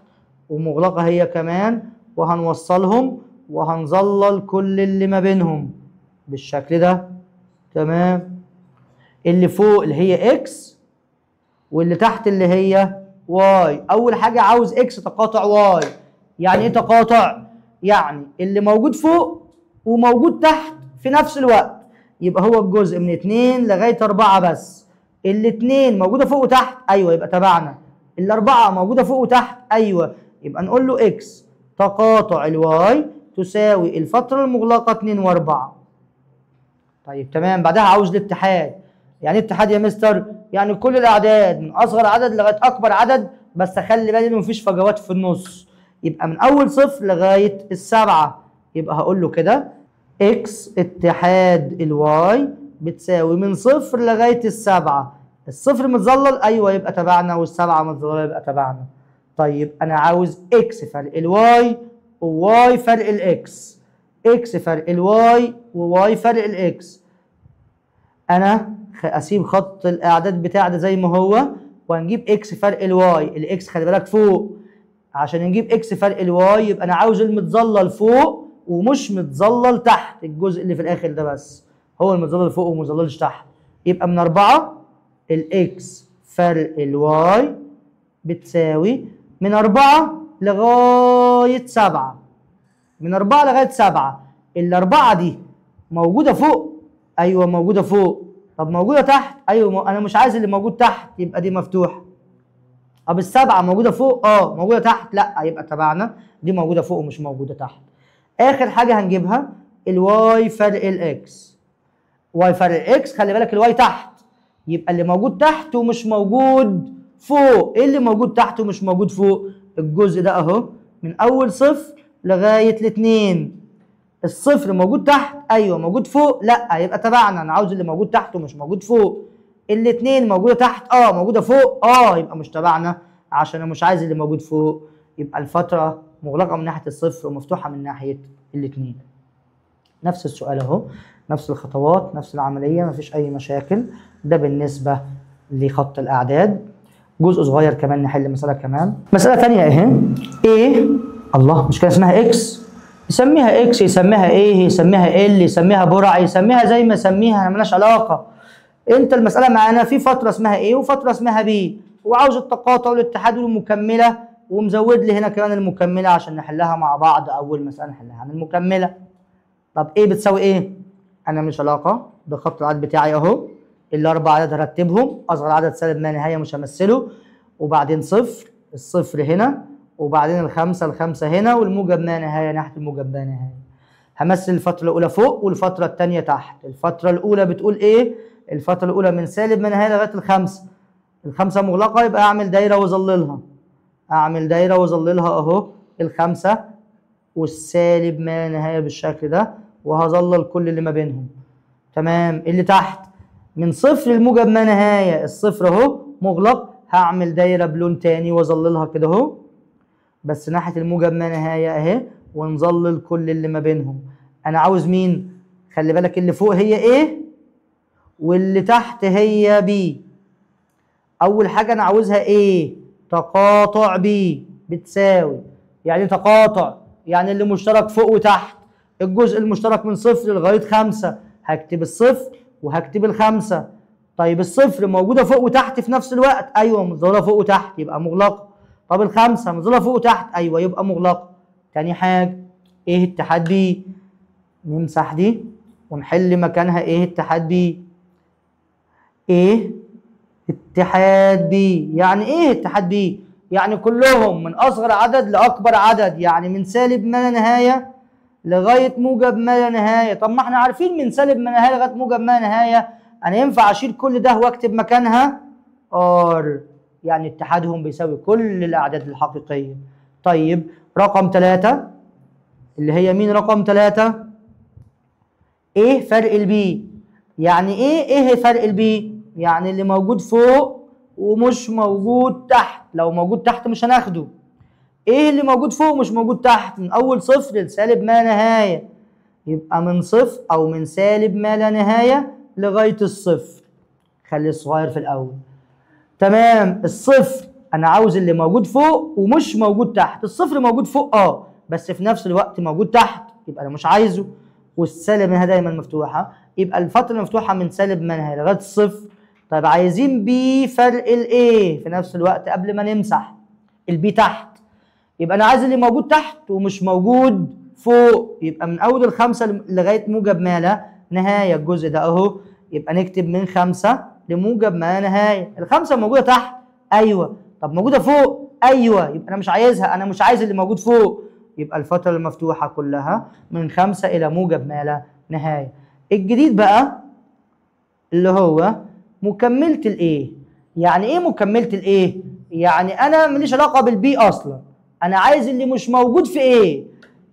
ومغلقة هي كمان، وهنوصلهم وهنظلل كل اللي ما بينهم بالشكل ده. تمام. اللي فوق اللي هي x واللي تحت اللي هي y. أول حاجة عاوز x تقاطع y. يعني ايه تقاطع؟ يعني اللي موجود فوق وموجود تحت في نفس الوقت، يبقى هو الجزء من 2 لغاية 4 بس. الاتنين موجودة فوق وتحت، أيوه يبقى تبعنا. الأربعة موجودة فوق وتحت، أيوه يبقى نقول له x تقاطع ال y تساوي الفترة المغلقة 2 و4. طيب تمام. بعدها عاوز الاتحاد. يعني ايه اتحاد يا مستر؟ يعني كل الأعداد من أصغر عدد لغاية أكبر عدد، بس خلي بالي إنه مفيش فجوات في النص. يبقى من أول 0 لغاية 7، يبقى هقول له كده x اتحاد ال y بتساوي من 0 لغاية 7. الصفر متظلل، أيوه يبقى تبعنا، والسبعة متظللة يبقى تبعنا. طيب أنا عاوز x فرق ال y و y فرق ال x، x فرق ال y و y فرق ال x. أنا أسيب خط الأعداد بتاع ده زي ما هو، وهنجيب x فرق ال y. ال x خلي بالك فوق، عشان نجيب x فرق ال y يبقى أنا عاوز المتظلل فوق ومش متظلل تحت، الجزء اللي في الآخر ده بس هو المتظلل فوق ومتظللش تحت. يبقى من 4 ال x فرق ال y بتساوي من 4 لغاية 7، من 4 لغاية 7. الأربعة دي موجودة فوق، أيوه موجودة فوق. طب موجودة تحت؟ أيوه أنا مش عايز اللي موجود تحت يبقى دي مفتوحة. طب السبعة موجودة فوق؟ أه. موجودة تحت؟ لأ، يبقى تبعنا دي موجودة فوق ومش موجودة تحت. آخر حاجة هنجيبها ال y فرق ال x. y فرق ال x، خلي بالك ال y تحت، يبقى اللي موجود تحت ومش موجود فوق. ايه اللي موجود تحت ومش موجود فوق؟ الجزء ده اهو من اول 0 لغاية 2. الصفر موجود تحت؟ ايوه. موجود فوق؟ لا، يبقى تبعنا، انا عاوز اللي موجود تحت ومش موجود فوق. الاثنين موجودة تحت؟ اه. موجودة فوق؟ اه، يبقى مش تبعنا عشان انا مش عايز اللي موجود فوق. يبقى الفترة مغلقة من ناحية الصفر ومفتوحه من ناحية الاثنين. نفس السؤال اهو، نفس الخطوات، نفس العملية، مفيش اي مشاكل. ده بالنسبة لخط الاعداد. جزء صغير كمان نحل مسألة كمان. مسألة ثانية اهي. ايه الله، مش كده اسمها x؟ يسميها x، يسميها ايه، يسميها ال، يسميها برع، يسميها زي ما يسميها، مالناش علاقة. انت المسألة معانا في فترة اسمها A وفترة اسمها B، وعاوز التقاطع والاتحاد والمكملة، ومزود لي هنا كمان المكملة عشان نحلها مع بعض. أول مسألة نحلها عن المكملة. طب ايه بتساوي ايه؟ أنا ماليش علاقة، ده خط العدد بتاعي أهو، الأربع عدد هرتبهم، أصغر عدد سالب ما نهاية مش همثله، وبعدين صفر، الصفر هنا، وبعدين الخمسة، الخمسة هنا، والموجب ما نهاية ناحية الموجب ما نهاية. همثل الفترة الأولى فوق والفترة الثانية تحت. الفترة الأولى بتقول إيه؟ الفترة الأولى من سالب ما نهاية لغاية الخمسة. الخمسة مغلقة، يبقى أعمل دايرة وأظللها. أعمل دايرة وأظللها أهو، الخمسة والسالب ما نهاية بالشكل ده، وهظلل كل اللي ما بينهم. تمام. اللي تحت من صفر الموجب ما نهاية، الصفر أهو مغلق، هعمل دايرة بلون تاني واظللها كده اهو، بس ناحية الموجب ما نهاية اهي، ونظلل كل اللي ما بينهم. انا عاوز مين؟ خلي بالك اللي فوق هي A واللي تحت هي B. اول حاجة انا عاوزها A تقاطع B بتساوي، يعني تقاطع يعني اللي مشترك فوق وتحت، الجزء المشترك من 0 لغاية 5، هكتب الصفر وهكتب الخمسة. طيب الصفر موجودة فوق وتحت في نفس الوقت؟ ايوه متظلله فوق وتحت يبقى مغلقة. طب الخمسة متظلله فوق وتحت؟ ايوه يبقى مغلقة. تاني حاجة A اتحاد B، نمسح دي ونحل مكانها A اتحاد B. A اتحاد B يعني ايه اتحاد B؟ يعني كلهم من اصغر عدد لاكبر عدد، يعني من سالب ما لا نهاية لغاية موجب ما لا نهاية. طب ما احنا عارفين من سالب ما لا نهاية لغاية موجب ما لا نهاية، انا ينفع اشيل كل ده واكتب مكانها R، يعني اتحادهم بيساوي كل الاعداد الحقيقية. طيب رقم 3 اللي هي مين رقم 3؟ A فرق ال B. يعني ايه فرق ال B؟ يعني اللي موجود فوق ومش موجود تحت، لو موجود تحت مش هناخده. ايه اللي موجود فوق ومش موجود تحت؟ من اول صفر لسالب ما نهاية، يبقى من صفر او من سالب ما لا نهاية لغاية الصفر. خلي الصغير في الاول. تمام، الصفر انا عاوز اللي موجود فوق ومش موجود تحت. الصفر موجود فوق بس في نفس الوقت موجود تحت، يبقى انا مش عايزه. والسالب منها دايما مفتوحة، يبقى الفترة المفتوحة من سالب ما نهاية لغاية الصفر. طيب عايزين B فرق ال A في نفس الوقت قبل ما نمسح ال B تحت، يبقى انا عايز اللي موجود تحت ومش موجود فوق، يبقى من اول الخمسة لغاية موجب ما لا نهاية الجزء ده اهو، يبقى نكتب من 5 لموجب ما لا نهاية. الخمسة موجودة تحت؟ ايوه. طب موجودة فوق؟ ايوه، يبقى انا مش عايزها، انا مش عايز اللي موجود فوق، يبقى الفترة المفتوحة كلها من 5 الى موجب ما لا نهاية. الجديد بقى اللي هو مكملة ال A. يعني ايه مكملة ال A؟ يعني انا ماليش علاقة بال B اصلا، انا عايز اللي مش موجود في A.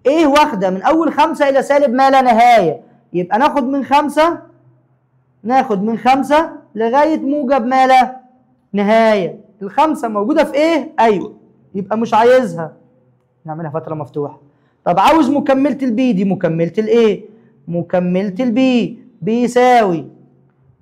A واخده من اول 5 الى سالب ما لا نهاية، يبقى ناخد من 5، ناخد من 5 لغاية موجب ما لا نهاية. الخمسة موجودة في A؟ ايوه، يبقى مش عايزها، نعملها فترة مفتوحة. طب عاوز مكملة ال B، دي مكملة ال A، مكملة ال B بيساوي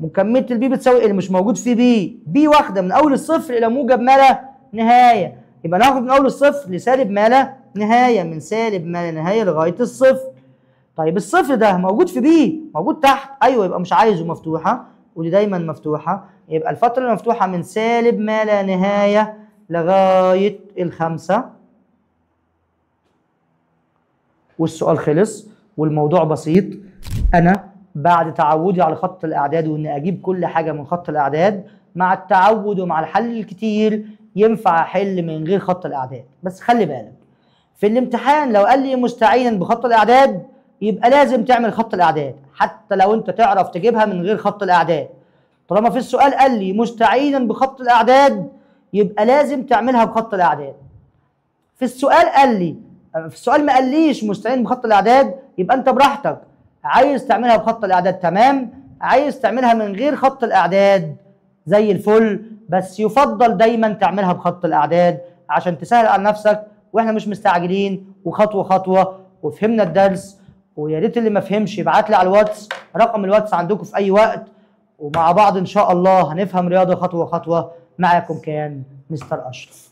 مكملة ال B بتساوي اللي مش موجود في B. B واخده من اول الصفر الى موجب ما لا نهاية، يبقى ناخد من اول الصفر لسالب ما لا نهاية، من سالب ما لا نهاية لغاية الصفر. طيب الصفر ده موجود في B؟ موجود تحت، ايوه، يبقى مش عايزه، مفتوحة، ودي دايما مفتوحة، يبقى الفترة المفتوحة من سالب ما لا نهاية لغاية الخمسة. والسؤال خلص والموضوع بسيط. انا بعد تعودي على خط الاعداد وان اجيب كل حاجة من خط الاعداد، مع التعود ومع الحل الكتير ينفع احل من غير خط الاعداد. بس خلي بالك في الامتحان لو قال لي مستعينا بخط الاعداد يبقى لازم تعمل خط الاعداد، حتى لو انت تعرف تجيبها من غير خط الاعداد. طالما في السؤال قال لي مستعينا بخط الاعداد يبقى لازم تعملها بخط الاعداد. في السؤال قال لي، في السؤال ما قاليش مستعين بخط الاعداد، يبقى انت براحتك، عايز تعملها بخط الاعداد تمام، عايز تعملها من غير خط الاعداد زي الفل، بس يفضل دايما تعملها بخط الاعداد عشان تسهل على نفسك، واحنا مش مستعجلين وخطوه خطوة. وفهمنا الدرس، ويا ريت اللي ما فهمش يبعت لي على الواتس، رقم الواتس عندكم في اي وقت، ومع بعض ان شاء الله هنفهم رياضة خطوة خطوة. معاكم كان مستر اشرف.